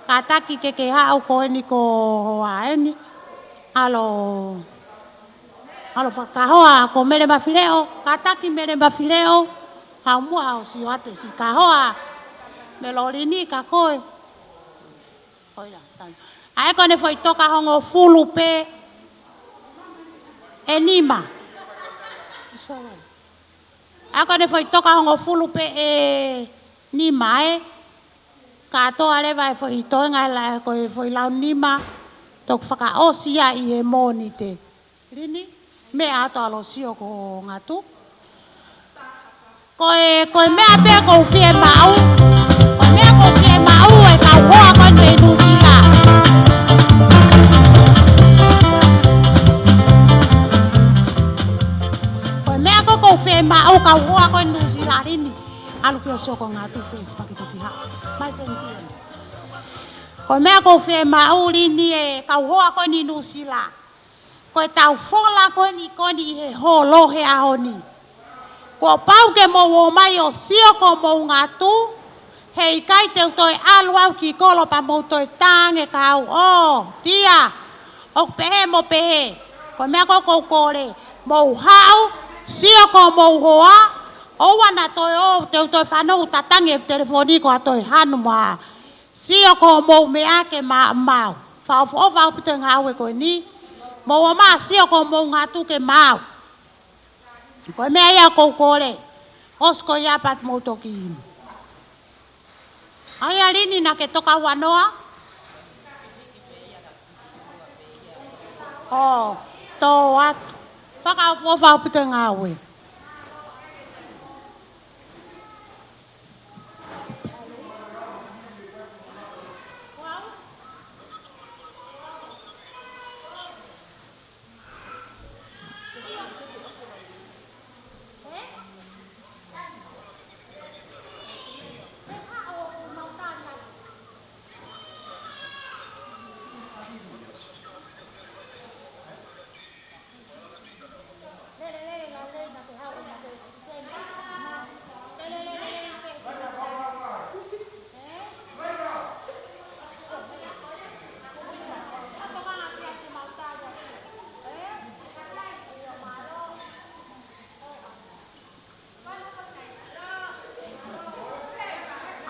kātaki ke ke haʻu ko eni ko hoa eni. ʻAlo, ʻalo fakahoa ko Mele Mafileʻo, kātaki Mele Mafileʻo, haʻu muʻa ʻo sio atu siʻi kahoa Melolini kia koe. ʻOia, tau. ʻA ia ko ʻene foʻi toka hongofulu pē ʻe nima. Sorry. ʻA ia ko ʻene foʻi toka hongofulu pē ʻe nima, ē. Kātoa leva e foʻi toenga la ko e foʻi lau nima, toki fakaʻosi ia ʻi he Mōnite. Lini, meʻa atu ʻalu ʻo sio ko Ngatu. Ko e, ko e meʻa pē ʻoku ou fiemaʻu. Ko e meʻa ʻoku ou fiemaʻu e kau hoa ko eni mei Nuʻusila. Ko e meʻa ko ē ʻoku ou fiemaʻu kau hoa ko eni Nuʻusila, Lini. ʻAlu ki ʻo sio ko Ngatu Facebook toki haʻu. Mai senti eni. Ko e meʻa ʻoku ou fiemaʻu, Lini, e kau hoa ko eni Nuʻusila. Ko ʻetau fola ko eni ko eni ʻi he holo he ʻaho ni. Kuo pau ke mou ō mai ʻo sio ko homou Ngatu, heʻikai te u toe ʻalu au ki kolo pea mou toe tange kau ʻo tia. ʻOku pehē mo pehē. Ko e meʻa ko ē ʻoku ou kole. Mou haʻu, sio ko homou hoa, ʻoua naʻa toe ō, te u toe fanongo ʻoku tatangi e telefoni ko e toe hanu mai. Sio ko homou meʻa ke ma-, maʻu. Fakaʻofoʻofa ʻaupito e ngāue ko eni. Mou ō mai ʻo sio ko homou Ngatu ke maʻu. Ko e meʻa ia ʻoku ou kole. ʻOsi ko ia pea te mou toki. ʻA ia Lini naʻa ke toka ua noa. ʻO, tō atu. Fakaʻofoʻofa ʻaupito e ngāue.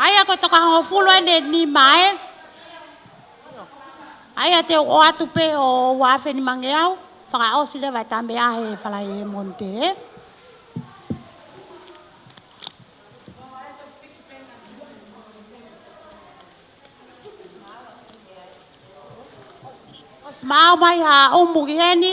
ʻA ia ko e toka hongofulu eni ʻe nima, ē. ʻA ia te u ʻoatu pē ʻo ua afe nimangeau, fakaʻosi leva e ta meʻa he Falaite Mōnite, ē. ʻOsi maʻu mai ha ʻumu ki heni.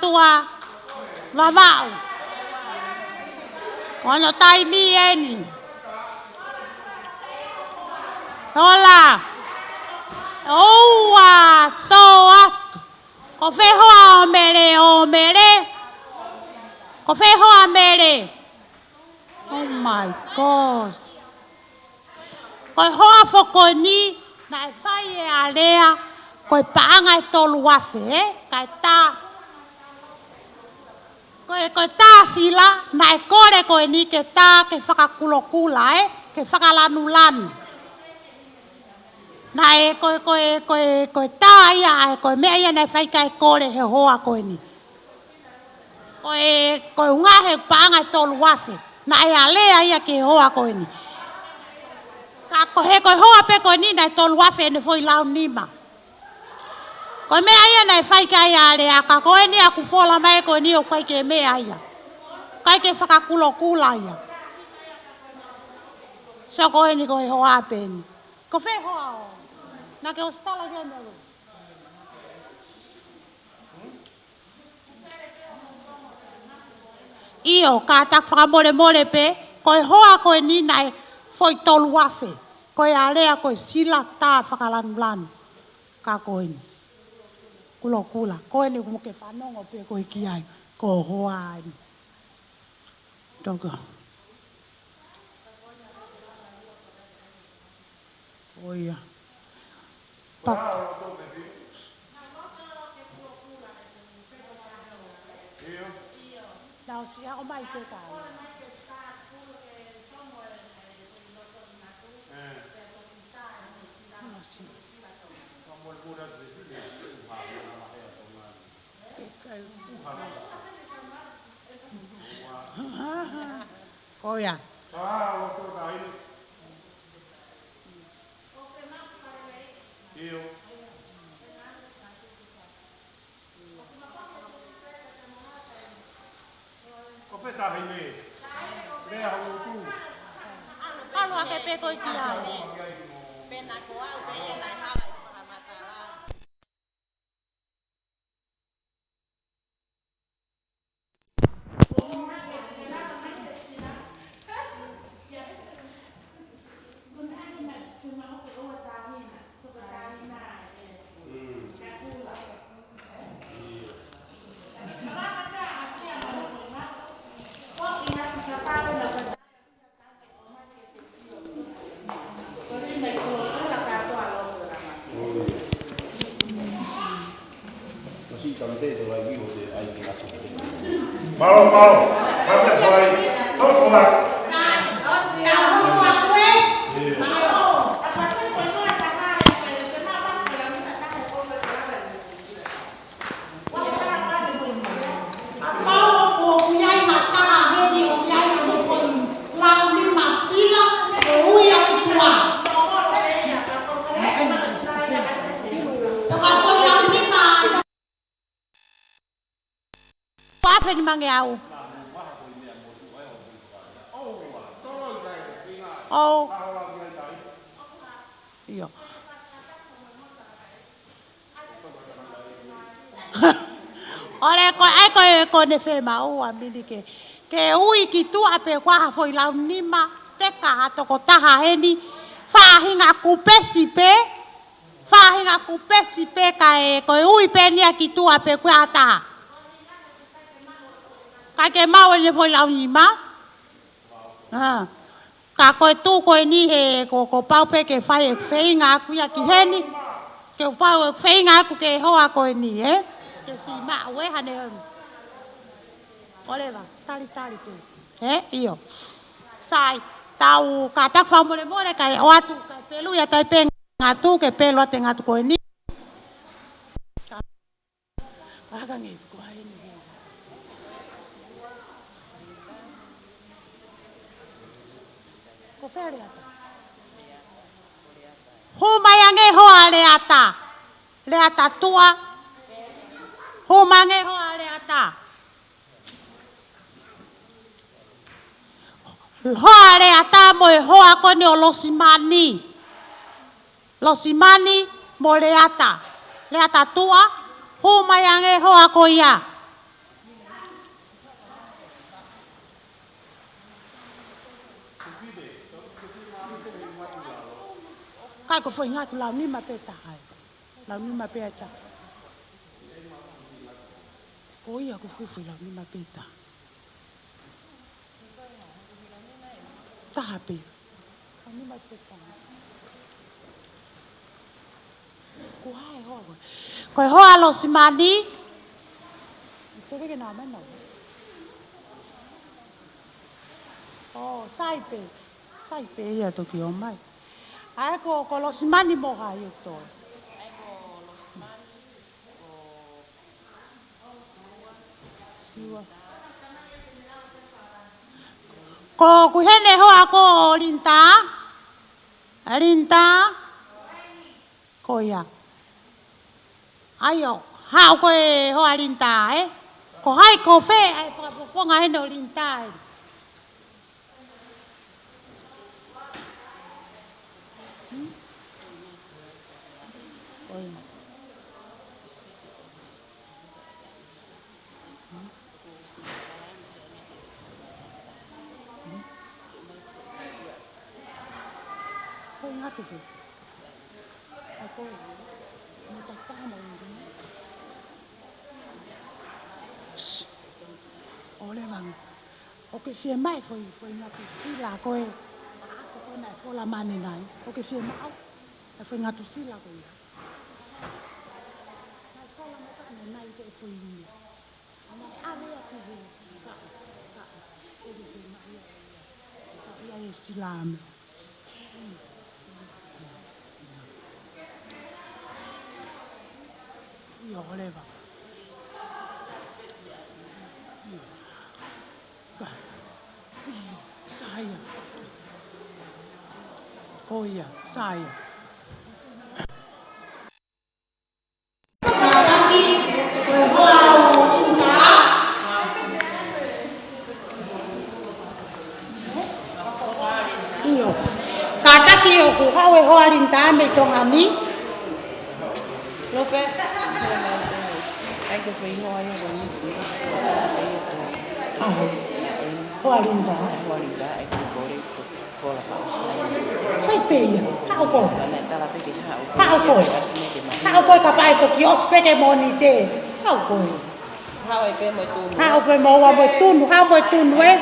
Tua Vavaʻu. Ko hono taimi eni. Hola. ʻOua, tō atu. Ko fē hoa ʻo Mele, ʻo Mele? Ko fē hoa Mele? Oh my gosh. Ko e hoa foki ko eni, naʻe fai e alea, ko e paʻanga ʻe tolu afe, ē? Kae tā, ko e, ko e tā sila, naʻe kole ko eni ke tā ke fakakulokula, ē? Ke fakalanulanu. Naʻe ko e, ko e, ko e, ko e tā ia, ʻa e, ko e meʻa ia naʻe fai kae kole he hoa ko eni. Ko e, ko e ʻuhinga he paʻanga ʻe tolu afe. Naʻe alea ia ki he hoa ko eni. Ka ko e, ko e hoa pē ko eni naʻe tolu afe ʻene foʻi lau nima. Ko e meʻa ia naʻe fai ki ai e alea, ka ko eni ʻoku fola mai ko eni ʻoku ʻikai ke meʻa ia. ʻIkai ke fakakulokula ia. So ko eni ko e hoa pē eni. Ko fē hoa ʻo? Naʻa ke ʻosi tala ki ai, Melu? ʻIo, kātaki fakamolemole pē, ko e hoa ko eni naʻe foʻi tolu afe, ko e alea ko e sila tā fakalanulanu, ka ko eni. Kulokula, ko eni ʻoku ke fanongo pē koe ki ai, ko e hoa eni. Toka. ʻO ia. Pak. Nau si ako mai ke ka. Nau si. Ko ia. Ko fē taha ʻi mei? Lea hau tu. ʻAlu hake pē koe ki ai. Pena ko au pē ia naʻe hala ʻi fakamatala. Mālō, mālō. Kātaki fai. Tō, tō, tō. Afe nima ngeau. ʻOu. ʻIo. ʻOle ko e, ko e, ko ʻene fiemaʻu ʻa Mili ke, ke ui ki tuʻa pē ko ha foʻi lau nima, teka ha tokotaha heni, faʻahinga kupesi pē, faʻahinga kupesi pē kae, ko e ui pē eni ia ki tuʻa pē ko ha taha. Kae ke maʻu ʻene foʻi lau nima. ʻA. Ka ko e tuʻu ko eni he ko, ko pau pē ke fai e feinga ʻaku ia ki heni. Ke pau e feinga ʻaku ki he hoa ko eni, ē? Ke siʻi maʻu ē hane. ʻOleva, talitali pē. Ē, ʻio. Sai, tau kātaki fakamolemole kae ʻoatu, kae pelu ia tai pē ngatu, ke pelu atu e ngatu ko eni. Aka nge ko ai ni. Ko fē Leata? Hū mai ange hoa Leata. Leata Tua. Hū mai ange hoa Leata. Hoa Leata mo e hoa ko eni ʻo Losimani. Losimani mo Leata. Leata Tua, hū mai ange hoa ko ia. Ako foʻi ngatu lau nima pē taha ai. Lau nima pē ai taha. Ko ia ko fufu lau nima pē taha. Taha pē. Lau nima pē taha. Ko hai hoa koe? Ko e hoa Losimani. Tō ke nā mai nau. ʻO, sai pē. Sai pē ia toki ō mai. ʻA e ko, ko Losimani mo hai ʻoku tō? Siua. Ko ʻoku ʻi heni hoa ko Linda. Linda. Ko ia. ʻAi ʻo, haʻu ko e hoa Linda, ē? Ko hai ko fē, ʻa e fakafofonga heni ʻo Linda, ē? Hmm? Ko ia. Ko e ngatu pē. ʻA ko e. Mo ta taha mo ingi. ʻOleva. ʻOku ke fiemaʻu foʻi, foʻi ngatu sila ko e. ʻA ko ko na e fola mane nai. ʻOku ke fiemaʻu. ʻA e foʻi ngatu sila ko ia. ʻIo, ʻoleva. ʻIo. Ka. ʻIo, saia. Ko ia, saia. ʻIo. Kātaki ʻoku haʻu e hoa Linda mei Tonga ni. Lope. ʻAi ke fai hoa ia ko ni. Hoa Linda. Hoa Linda, ʻai ke kole. Sai pē ia. Haʻu koe. Haʻu koe. Haʻu koe kapau ʻe toki ʻosi pē ke Mōnite. Haʻu koe. Haʻu pē mo ua mo e tunu. Haʻu mo e tunu, ē.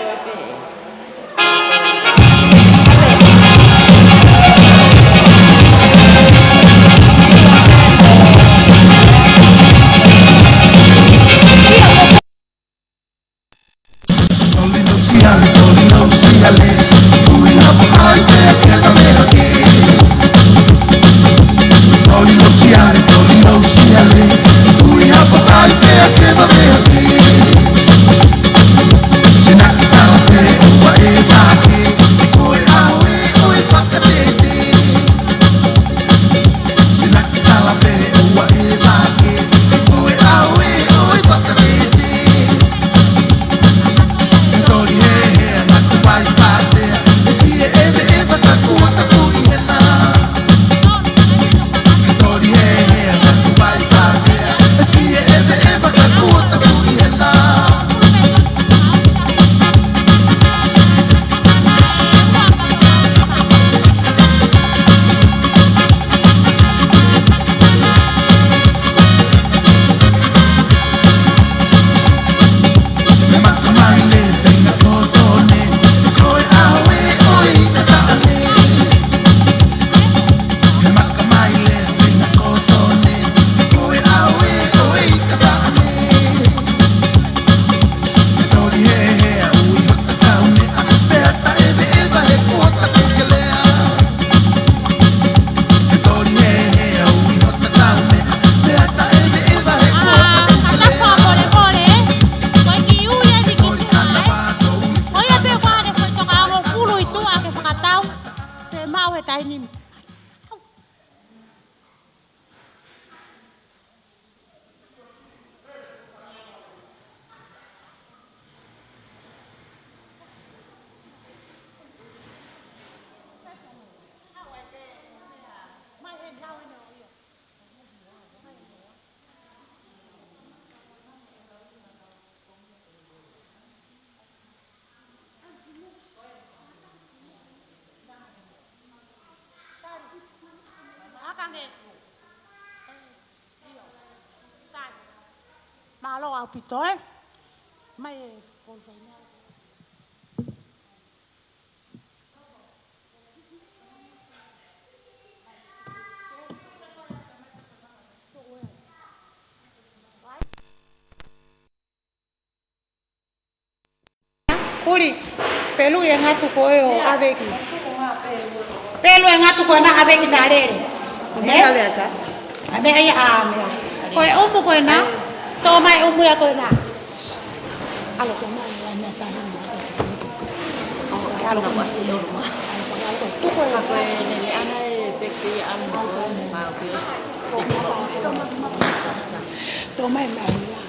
Mālō ʻaupito, ē? Mai e kolosaina. Kuli, pelu e ngatu ko ē ʻo ʻave ki. Pelu e ngatu ko ē naʻa ʻave ki Talele. Ē? Talele ata. ʻA meʻa ia ʻa meʻa. Ko e ʻumu ko ena. Tō mai ʻumu ia ko ena. ʻAlu ko mai ia meʻa tahi. ʻAlu ko mai. Tuku e. Ka ko e nene ana e peki ia ʻalu ko ē. Tō mai mai ia.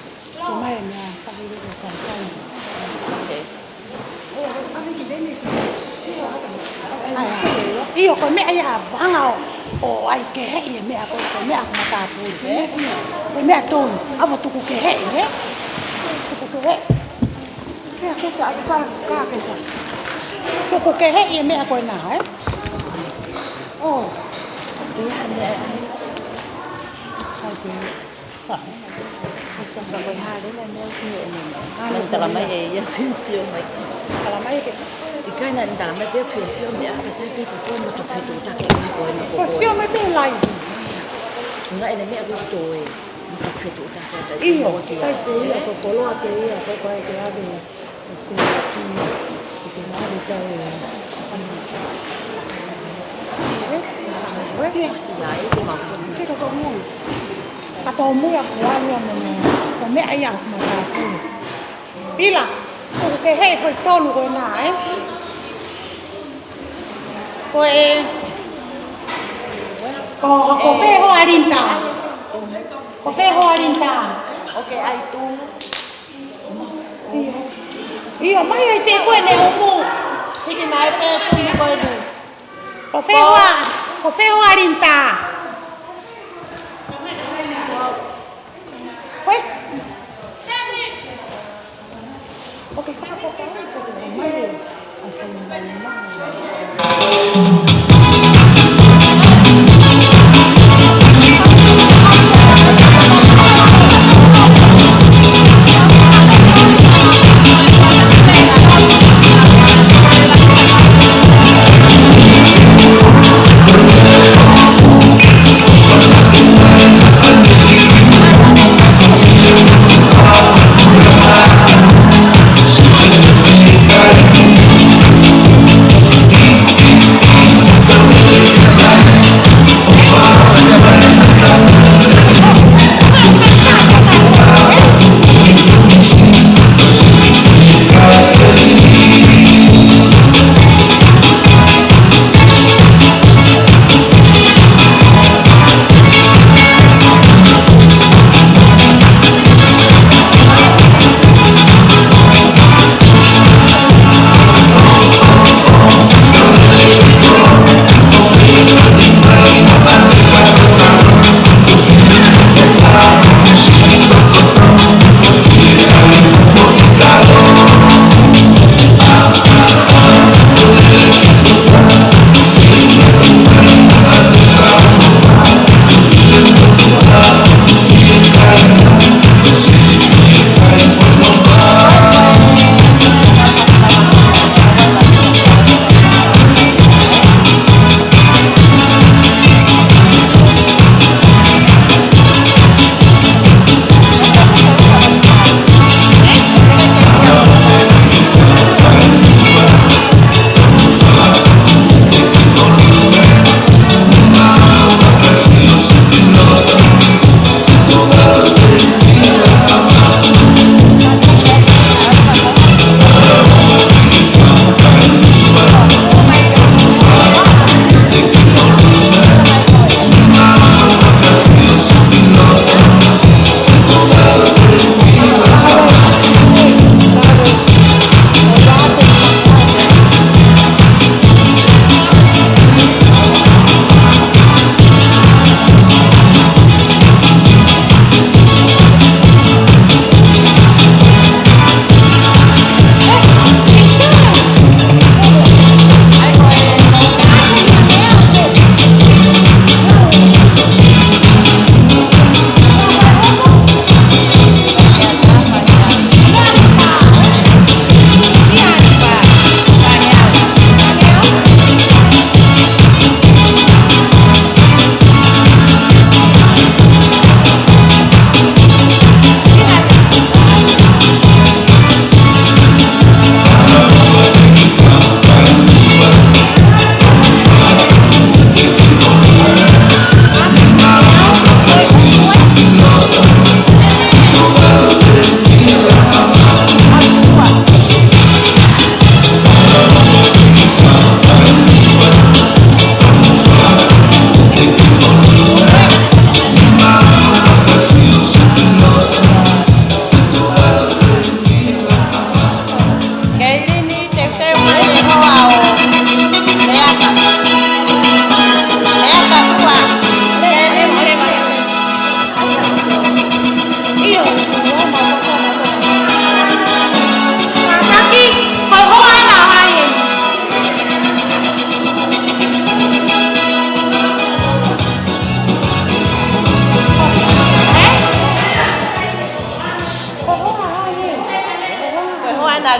Ko mai meʻa tahi lele kakai. ʻIo, ko e meʻa ia ʻa vanga ʻo, ʻo ʻai keheʻi e meʻa ko, ko e meʻa ko matāpule. Ko e meʻa tonu, ʻa vo tuku keheʻi, ē? Tuku keheʻi. Pea kesa, ʻa ke fa, ka kesa. Tuku keheʻi e meʻa ko ena, ē? ʻO. ʻAi pē. Mai tala mai ʻe ia fia sio mai. Tala mai ke. ʻIkai naʻa ne tala mai pē fia sio mai, ʻa ka sai pē ka ko e moto fetuʻutaki ko ē ko ē. Ko e sio mai pē live. Nga ʻene meʻa ko e toe. Moto fetuʻutaki. ʻIo, sai pē ia, ko koloa pē ia, ko e ko e ke ave. Ka tau mui a kuali a mene, ko meʻa ia ʻa matāpule. Pila, ko ke hei foʻi tolu ko ena, ē? Ko e, ko, ko fē hoa Linda? Ko fē hoa Linda? ʻOku ʻai tunu. ʻIo. ʻIo, mai ai pē ko ē ne ʻumu. Hiki mai pē tunu ko ē. Ko fē hoa, ko fē hoa Linda? Ko e? ʻOku ke fakapapauʻi ko e mai.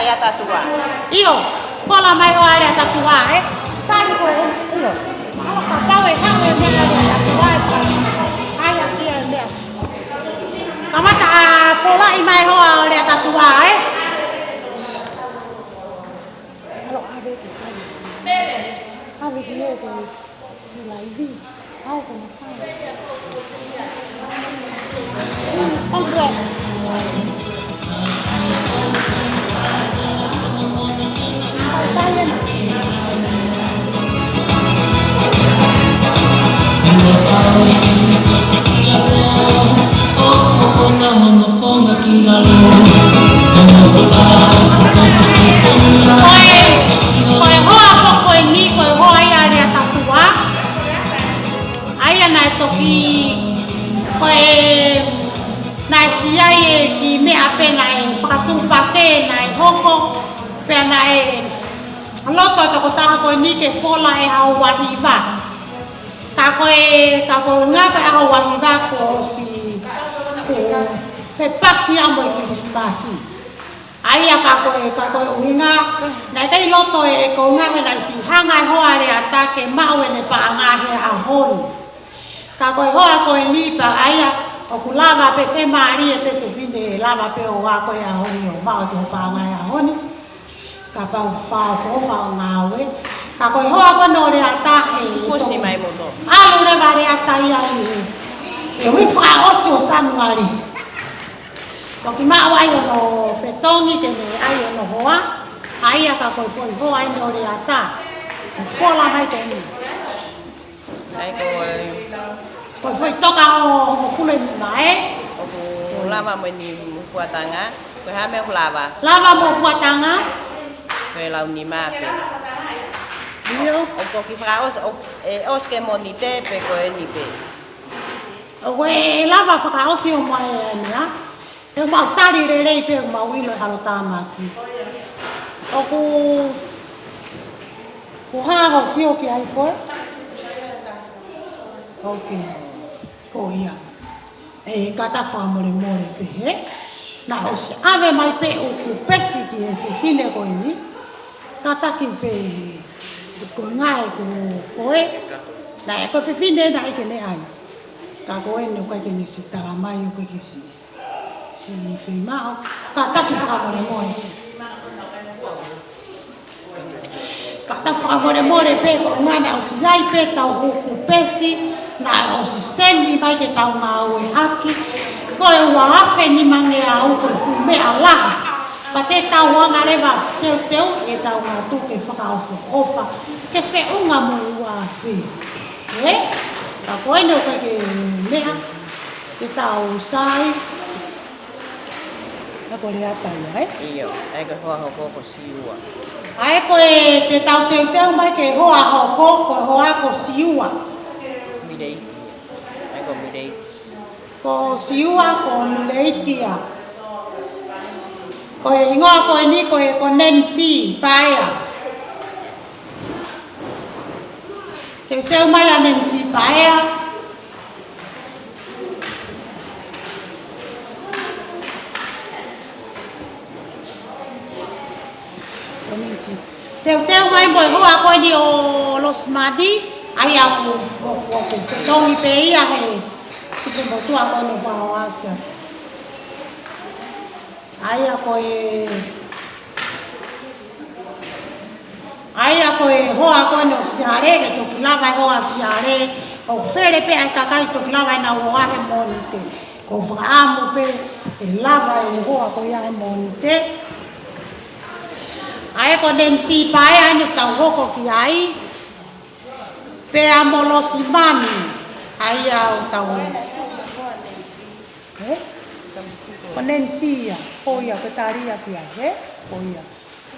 Lea Tatua. ʻIo, fola mai hoa Lea Tatua, ē? Tali ko e, ʻio. Mahalo kapau ʻe haʻu e meʻa Lea Tatua, ʻe. ʻAi ʻaki ia e meʻa. Kamata ʻa folaʻi mai hoa ʻo Lea Tatua, ē? Alo, ave ki ai. Ave ki ai, ko e si laivi. Au ko e mafai. Au ko e. Ko e, ko e hoa ko eni, ko e hoa ia Lea Tatua. ʻA ia naʻe toki, ko e, naʻe siʻi ai e kiʻi meʻa pē naʻe fakatuʻupakē naʻe hoko, pea naʻe loto e tokotaha ko eni ke fola he ʻaho uahiva. Ka ko e, ka ko e ʻuhinga ko e ʻaho uahiva kuo ʻosi, kuo fepaki ia mo e Kilisimasi. ʻA ia ka ko e, ka ko e ʻuhinga, naʻe ʻikai loto e, e kounga he naʻe siʻi hanga e hoa Lea Ta ke maʻu ʻene paʻanga he ʻaho ni. Ka ko e hoa ko eni pea ʻa ia, ʻoku lava pē, fiemālie pē fefine, lava pē ʻo ako he ʻaho ni ʻo maʻu ʻete paʻanga he ʻaho ni. Kapau ʻoku fakaʻofoʻofa hoʻo ngāue. Ka ko e hoa ko eni ʻo Lea Ta ē, Fusi mai moto. ʻAlu leva Lea Ta ia ʻi he, he uike fakaʻosi ʻo Sānuali. Toki maʻu ai hono fetongi ke ne ʻai hono hoa, ʻa ia ka ko e foʻi hoa eni ʻo Lea Ta. Fola mai ko eni. ʻAi ko e. Ko e foʻi toka ʻo, ʻo Fulenima, ē? ʻOku lava mo eni mo Fuatanga. Ko e hā e meʻa ʻoku lava? Lava mo Fuatanga. Ko e lau nima pē. ʻIo. ʻOku toki fakaʻosi, ʻo, ʻe ʻosi ke Mōnite pe ko eni pē. ʻOku ʻe lava fakaʻosi ʻo mai e meʻa. ʻE mau tali lelei pē mau ʻilo e halo tāmaki. ʻOku, ko e hā hoʻo sio ki ai koe? Ok. Ko ia. ʻE, kātaki fakamolemole pē, hē? Naʻe ʻosi ʻave mai pē ʻū kupesi ki he fefine ko eni. Kātaki pē ko e ngaahi ko koe. Naʻe ko e fefine naʻe ʻikai ke ne ʻai. Ka ko eni ʻoku ʻikai ke ne siʻi tala mai ʻoku ʻikai ke siʻi. Siʻi fiemaʻu, kātaki fakamolemole. Kātaki fakamolemole pē ko e ʻuhinga naʻe ʻosi ʻi ai pē ʻetau ʻū kupesi, naʻe ʻosi seni mai ke tau ngāueʻaki, ko e ua afe nimangeau ko e fuʻu meʻa lahi. Pea te tau hanga leva ʻo teuteu ʻetau ngāue ke fakaʻofoʻofa, ke feʻunga mo e ua afe. Ē? Ka ko eni ʻoku ʻikai ke meʻa, ke tau sai. ʻA ko Lea Ta ia, ē? ʻIo, ʻa ia ko e hoa hoko ko Siua. ʻA ia ko e te tau teuteu mai ki he hoa hoko, ko e hoa ko Siua. Mileiti. ʻA ia ko Mileiti. Ko Siua, ko Mileiti ia. Ko e hingoa ko eni ko e ko Nancy Paea. Teuteu mai ʻa Nancy Paea. Teuteu mai mo e hoa ko eni ʻo Losimani, ʻa ia ʻoku, ʻoku, ʻoku fetongi pē ia he tupu motuʻa ko eni ʻo Fakahoasia. ʻA ia ko e, ʻa ia ko e hoa ko eni ʻo Siale, ʻe toki lava e hoa Siale, ʻoku fele pē ʻa e kakai toki lava ʻenau hoa he Mōnite. ʻOku ou fakaʻamu pē ʻe lava e hoa ko ia he Mōnite. ʻA ia ko Nancy Paea eni ʻoku tau hoko ki ai, pea mo Losimani, ʻa ia ʻoku tau. Ē? Ko Nancy ia, ko ia ko e tali ia ki ai, ē? Ko ia.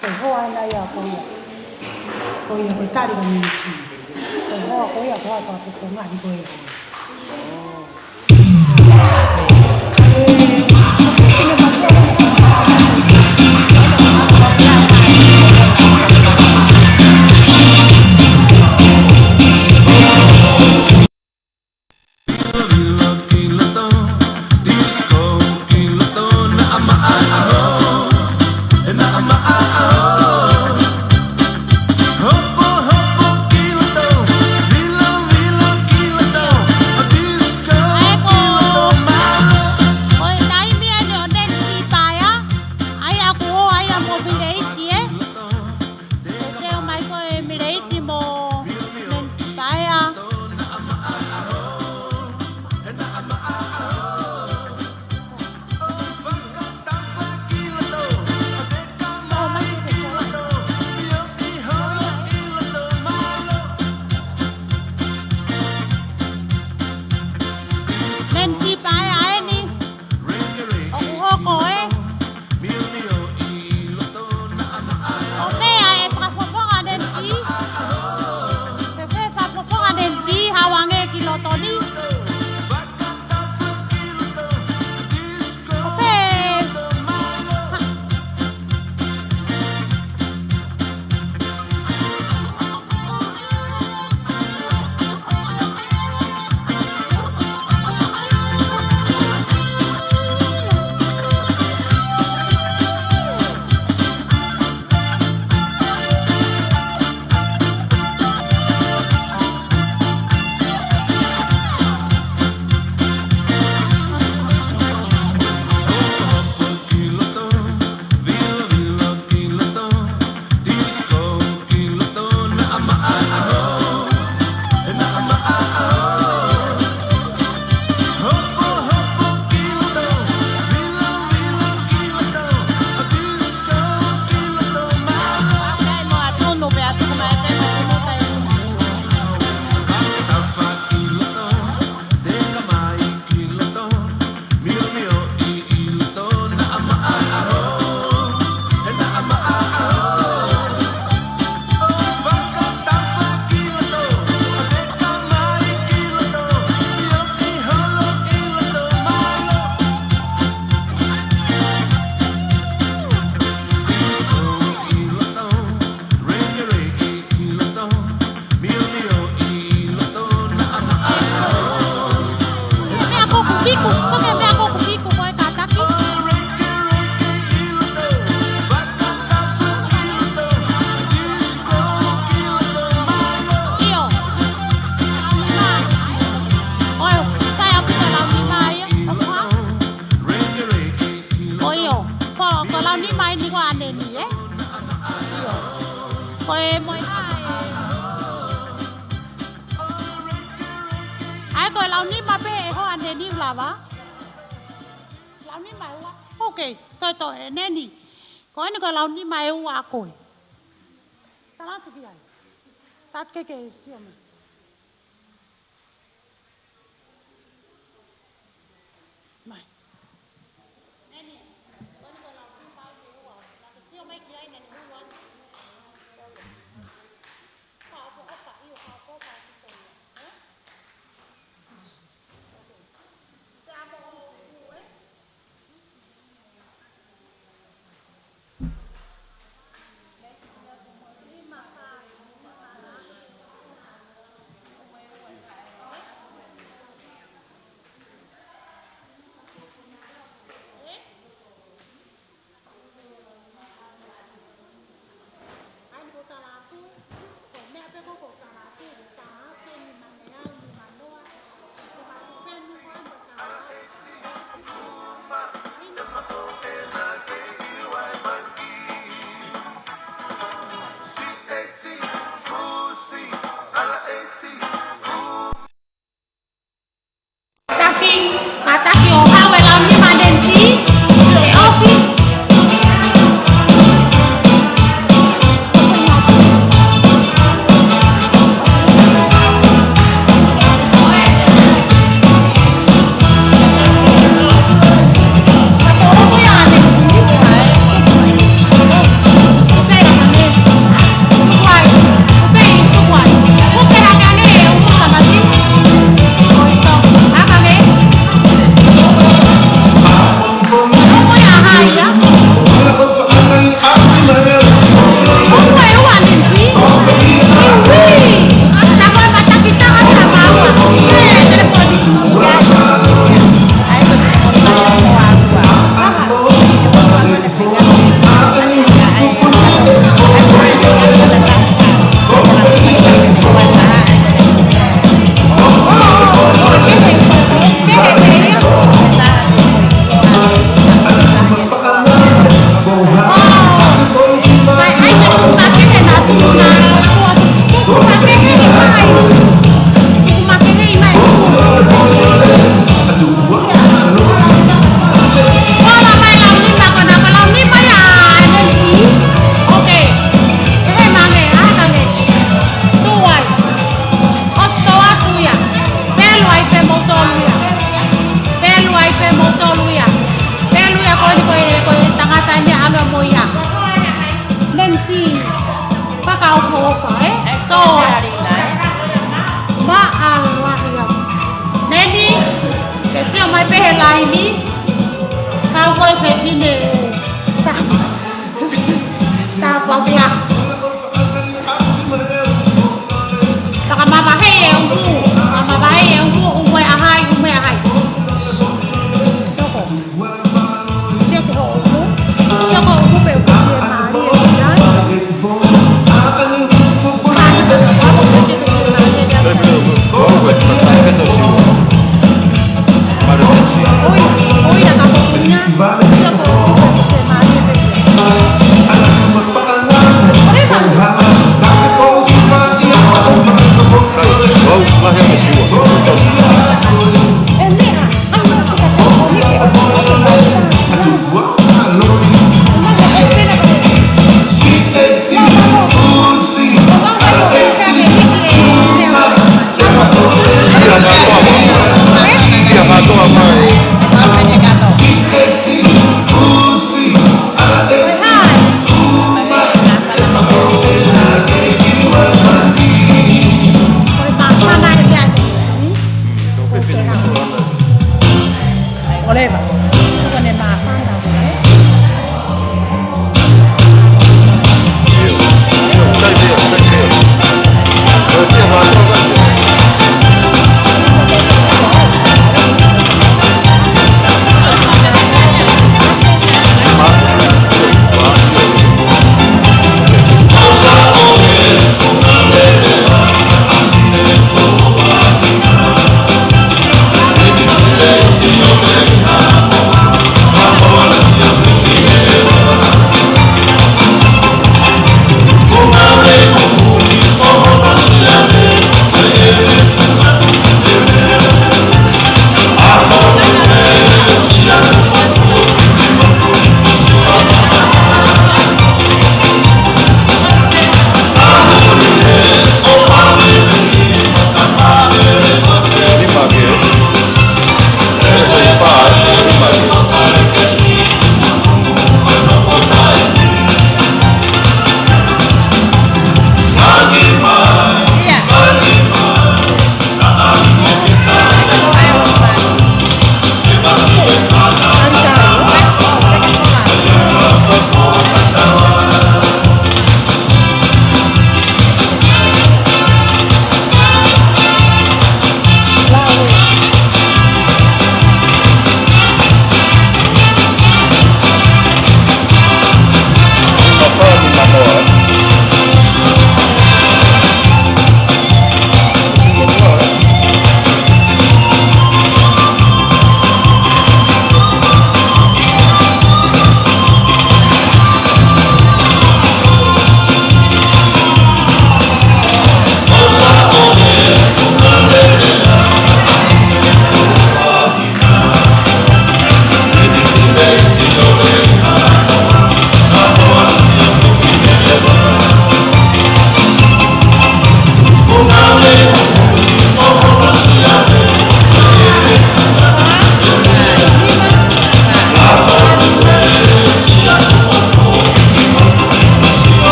Ko e hoa ena ia ko ia. Ko ia ko e tali ko Nancy. Ko e hoa ko ia ko e hoa fakapopongi ko ia. Ko e mo e ʻai. ʻAi, ko e launima pē ʻe hoa Neni ʻoku lava. Launima ʻe ua. Ok, toe toe, Neni. Ko eni ko e launima ʻe ua ʻa koe. Tala atu ki ai. Tala atu ke ke sio mai. Mai. Neni, ko eni ko e launima ʻe ua. Naʻa ke sio mai ki ai, Neni, ua. Ka ʻoku ʻofa, ʻio, ka ʻoku ʻofa ki koe. Ē? Ok. Te amo o ue. Taki, ka taki ʻo haʻu e launima Neni, ʻe ʻosi. Ola mai launima ko ena, ko e launima ia ʻa Neni. Ok. He mange, ʻa ka nge. Tuai. ʻOsi tō atu ia. Pelu ai pē moutolu ia. Pelu ai pē moutolu ia. Pelu ia ko eni ko e, ko e tangata eni ʻalu mo ia. Neni, fakaʻofoʻofa, ē? Tō. Maʻalahi ia. Neni, ke sio mai pē he laini. Kau ko e fefine. Ta. Tāpuaki ia. Fakamavaheʻi e uhu. Fakamavaheʻi e uhu, uhu e ʻahai, uhu e ʻahai. Soko. Sio ki hoʻo uhu. Sio ki hoʻo uhu pē ʻoku fiemālie ʻi ai. Sio ki hoʻo uhu. Oi, oi, aka ko ina. Sio ki hoʻo uhu pē ʻoku fiemālie ʻi ai.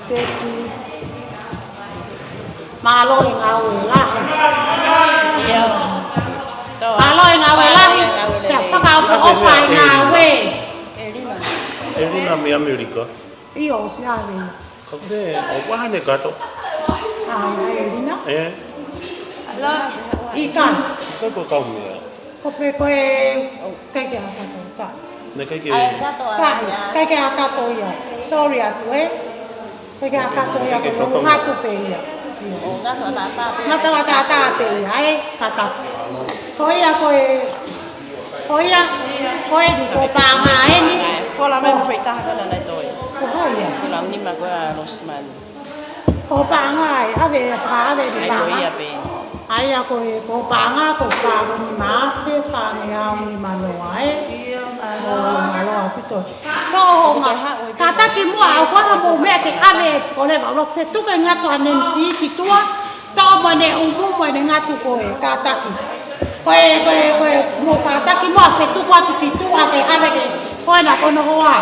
Teki. Mālō e ngāue lahi. ʻIo. Mālō e ngāue lahi. Mālō e ngāue lahi. Te fakaʻofoʻofa e ngāue. ʻElina. ʻElina mei ʻAmelika. ʻIo, ʻosi ʻave. Ka ko e, ʻoku ʻalu ʻene kato. ʻAi, ʻai, ʻElina. ʻE. ʻIka. ʻIka ko e kau meʻa. Ko fē ko e, ʻikai ke ʻi ai ha kato, ka. Naʻe ʻikai ke. ʻAi, kato ʻa ia. ʻIkai ke ʻi ai ha kato ia. Sorry atu, ē. ʻIkai ke ʻi ai ha kato ia, ko e ngatu pē ia. ʻO ngatu ʻataʻatā pē. Ngatu ʻataʻatā pē ia, ē, ka kato. Ko ia, ko e, ko ia, ko eni, ko e paʻanga eni. Fola mai mo e foʻi taha ko ena naʻe toe. Ko hai ia? Fola nima ko ē ʻa Losimani. Ko e paʻanga ē, ʻave, ʻave ʻi ai ko paʻanga. Ia pē. ʻA ia ko e, ko e paʻanga, ko e fānau ni mafe, fānau ni manoa ē. ʻIo, mālō. Mālō ʻaupito. Ko hono kātaki muʻa, ʻoku ʻi ai haʻamou meʻa ke ʻave, ko e leva, ʻoku fetuku e ngatu ʻa Nancy ki tuʻa, toʻo mo ʻene ʻumu mo ʻene ngatu ko e kātaki. Ko e, ko e, ko e, mo kātaki muʻa fetuku atu ki tuʻa ke ʻave ke, ko ena ko hono hoa.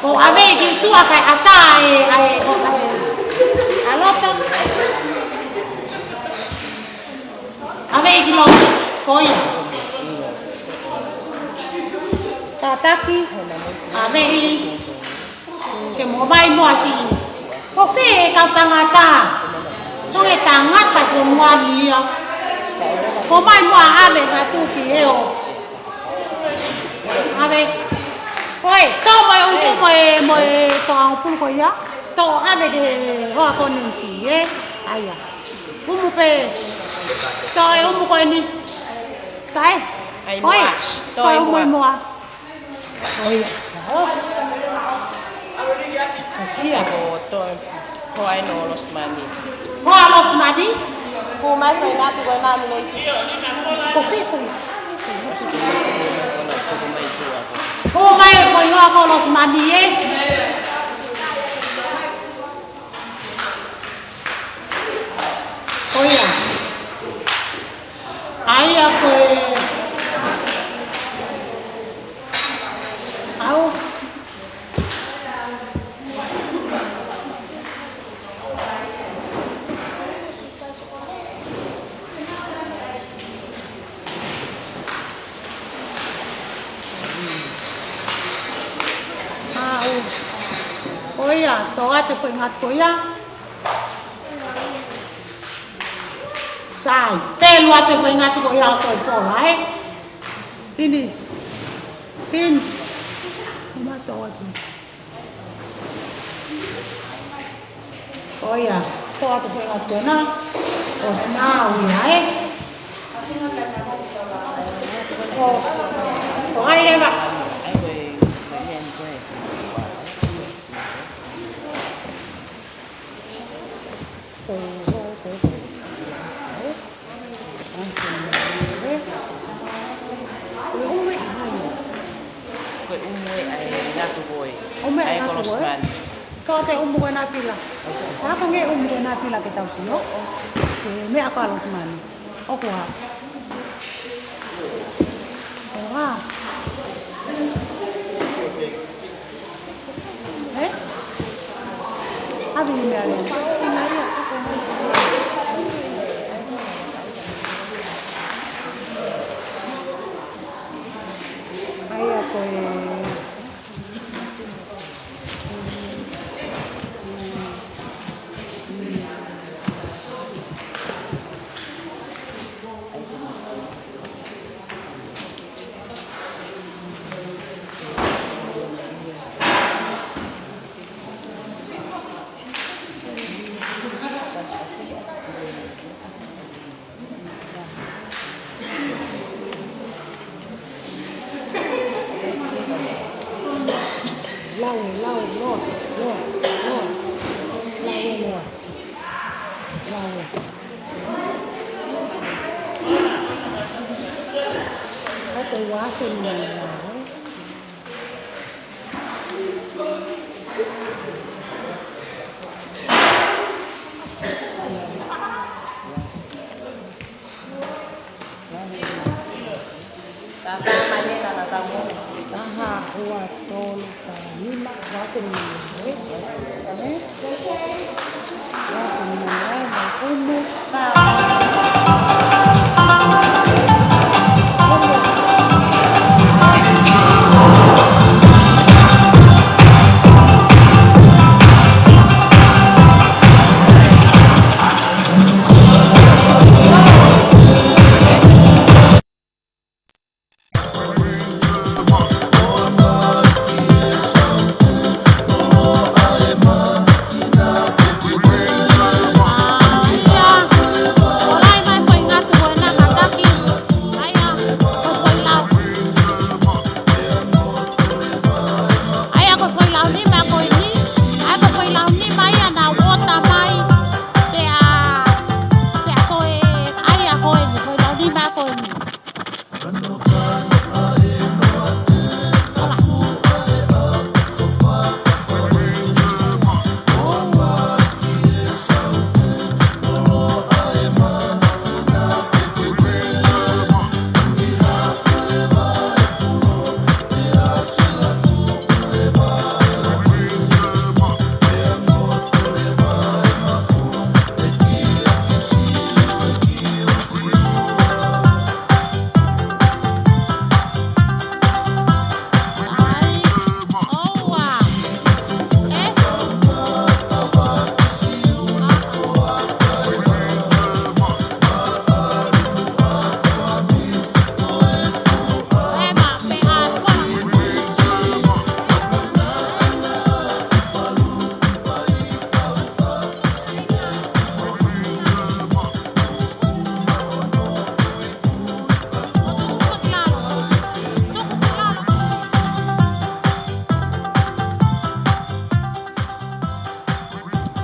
Ko e ʻave ki tuʻa kae ʻatā e, ʻa e, ko e, ʻa e, ʻa loto. ʻAve ki loto, ko ia. Kātaki, ʻave ke mo vai mo asi. Ko fē kau tangata. Ko e tangata ko muani ia. Ko mai mo ʻave ngatu ki hē ʻo. ʻAve. Ko e, toʻo mo e ʻumu mo e, mo e toʻa ʻumu ko ia. Toʻo ʻave ke hoa ko Nancy, ē. ʻA ia. ʻUmu pē. Toʻo e ʻumu ko eni. Tae? ʻAi, ko e moa. Toʻo e ʻumu ʻi moa. Ko ia. Kasi ia. Ko toʻo e, ko ai no Losimani. Ko ʻa Losimani? Ko mai fai napu ko e nami no iki. Ko fē fai? Ko mai fai hoa ko Losimani, ē? Ko ia. ʻA ia ko e. ʻAu. ʻAu. Ko ia, toʻo atu e foʻi ngatu ko ia. Sai, pelu atu e foʻi ngatu ko ia ʻo toe fola, ē? Tini. Tini. Uma toʻo atu. Ko ia, toʻo atu e foʻi ngatu ko ena. ʻOsi nau ia, ē? Ko, ko hai leva? Ko e ʻumu ē ʻa e ngatu ko ē. ʻUmu ē ʻa e ngatu ko ē. Ko e ʻumu ko ē naʻe pila. ʻA ko e ʻumu ko ē naʻe pila ke tau sio. Ko e meʻa ko ē ʻa Losimani. ʻOku ʻa. ʻOku ʻa. Ē? ʻAve ʻi meʻa lea. ʻA ia ko e. Lau, lau, loa, loa, loa. Lau, loa. Lau. Ka te ua ke nai lau, ē? Tata mai ena na tau mo. Aha. Ua tolu taha nima, vake nima, ē? Vake nima, ē? Umu. ʻA ia ko e foʻi lau nima ko eni, ʻa ia ko e foʻi lau nima ia naʻa ku ʻota mai, pea, pea ko e, ʻa ia ko eni, foʻi lau nima ko eni.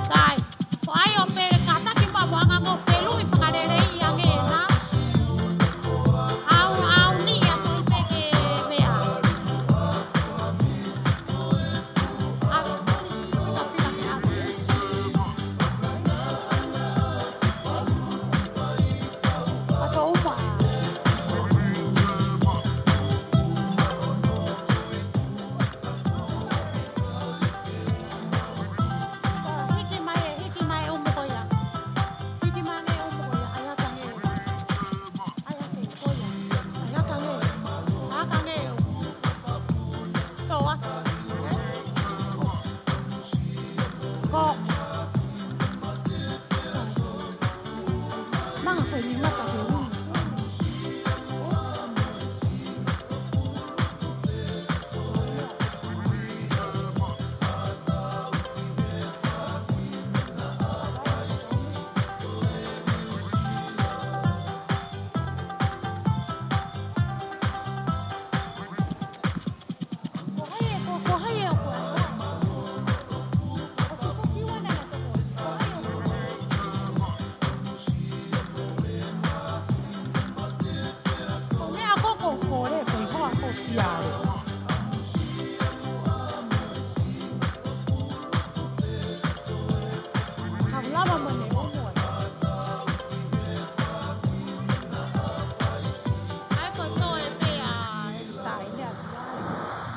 Sai, ko ai ʻo pele kātaki maʻu anga ko Pelu ʻi fakaleleiʻi ange ena. Au, au ni a toi peke mea. Hiki mai, hiki mai umu ko ia. Hiki mai ange umu ko ia. ʻAi aka ange. ʻAi aka ange ko ia. ʻAi aka ange. ʻAi aka ange. Toa. Ko. Sai. Manga fai ni mata ke umu. Ko hai ē, ko, ko hai ē ʻoku ʻai. Ko si ko kiwa na na ko ko. Ko meʻa ko ko ko le fai hoa ko siale. Ka lava mo ne o mo. ʻAi ko toe pea e tai ne a siale.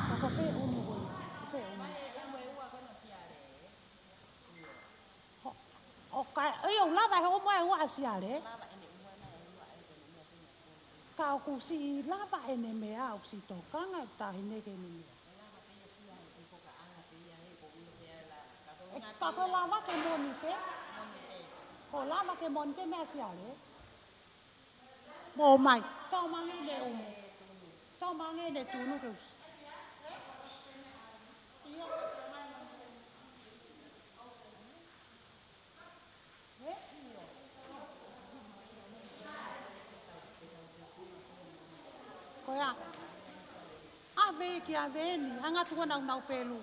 Ka ko fe umu ko. Ko fe umu. ʻO, ʻo ka, ʻio, lava he umu e ua a siale. Ka ʻoku siʻi lava ʻene meʻa, ʻoku siʻi tokanga e taʻahine ke ne meʻa. ʻE, ka ko lava ke moni ke? Ko lava ke moni ke meʻa siale? Mo mai. Tau mange ne umu. Tau mange ne tunu ke usi. Ko ia. ʻAve ki ʻave ni, hanga tuku nau nau Pelu.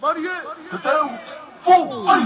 Ari e, te teu, pō, ai.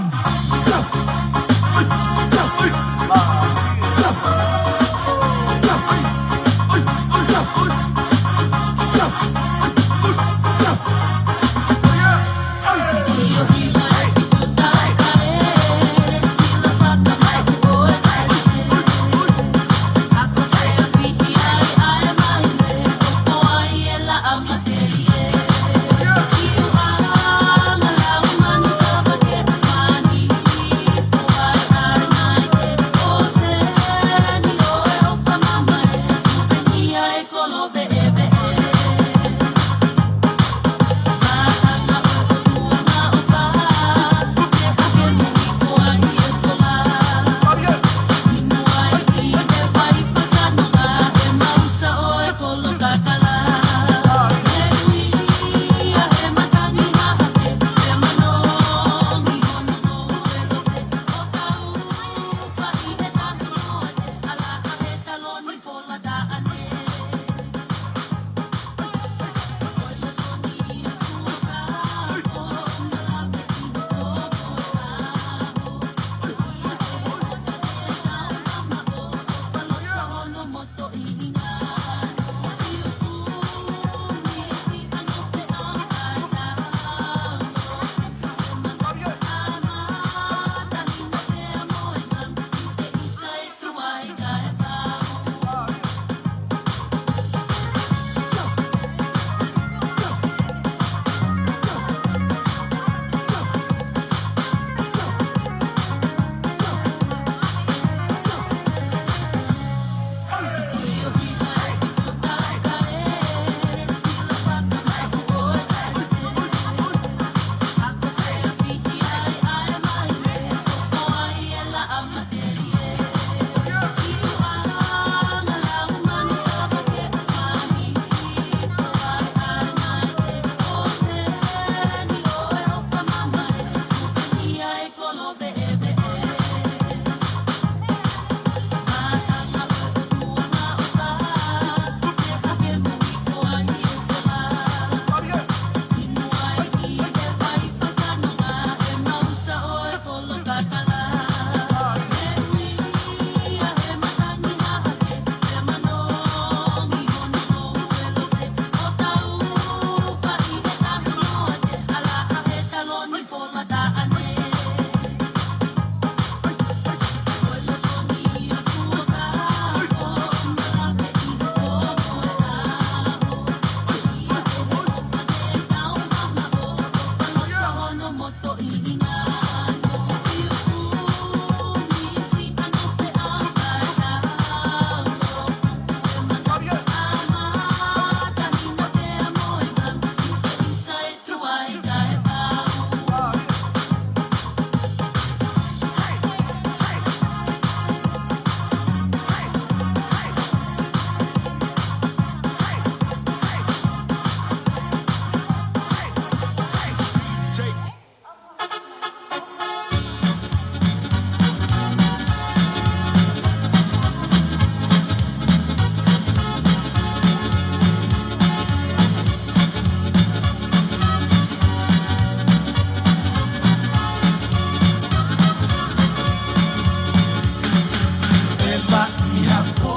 ʻE paʻi ha pō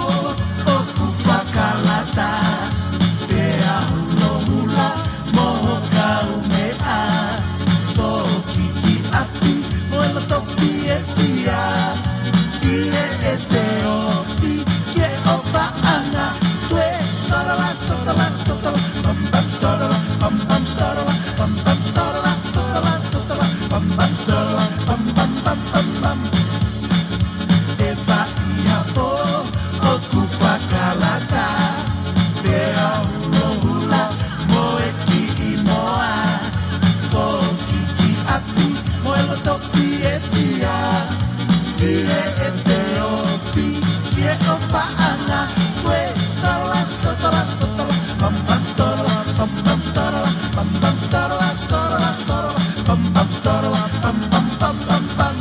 ʻoku fakalata, pea hulohula mo ho kaumeʻa. Foki ki ʻapi mo e loto fiefia, ʻi heʻete ofi ki he ʻofaʻanga. Toe storola, storola, storola, pam, pam, storola, pam, pam, storola, pam, pam, storola, storola, storola, pam, pam, storola, pam, pam, pam, pam, pam. ʻE paʻi ha pō ʻoku fakalata, pea hulohula mo e kiʻi moa. Foki ki ʻapi mo e loto fiefia, ʻi heʻete ofi ki he ʻofaʻanga. Toe storola, storola, storola, pam, pam, storola, pam, pam, storola, pam, pam, storola, storola, storola, pam, pam, storola, pam, pam, pam, pam, pam.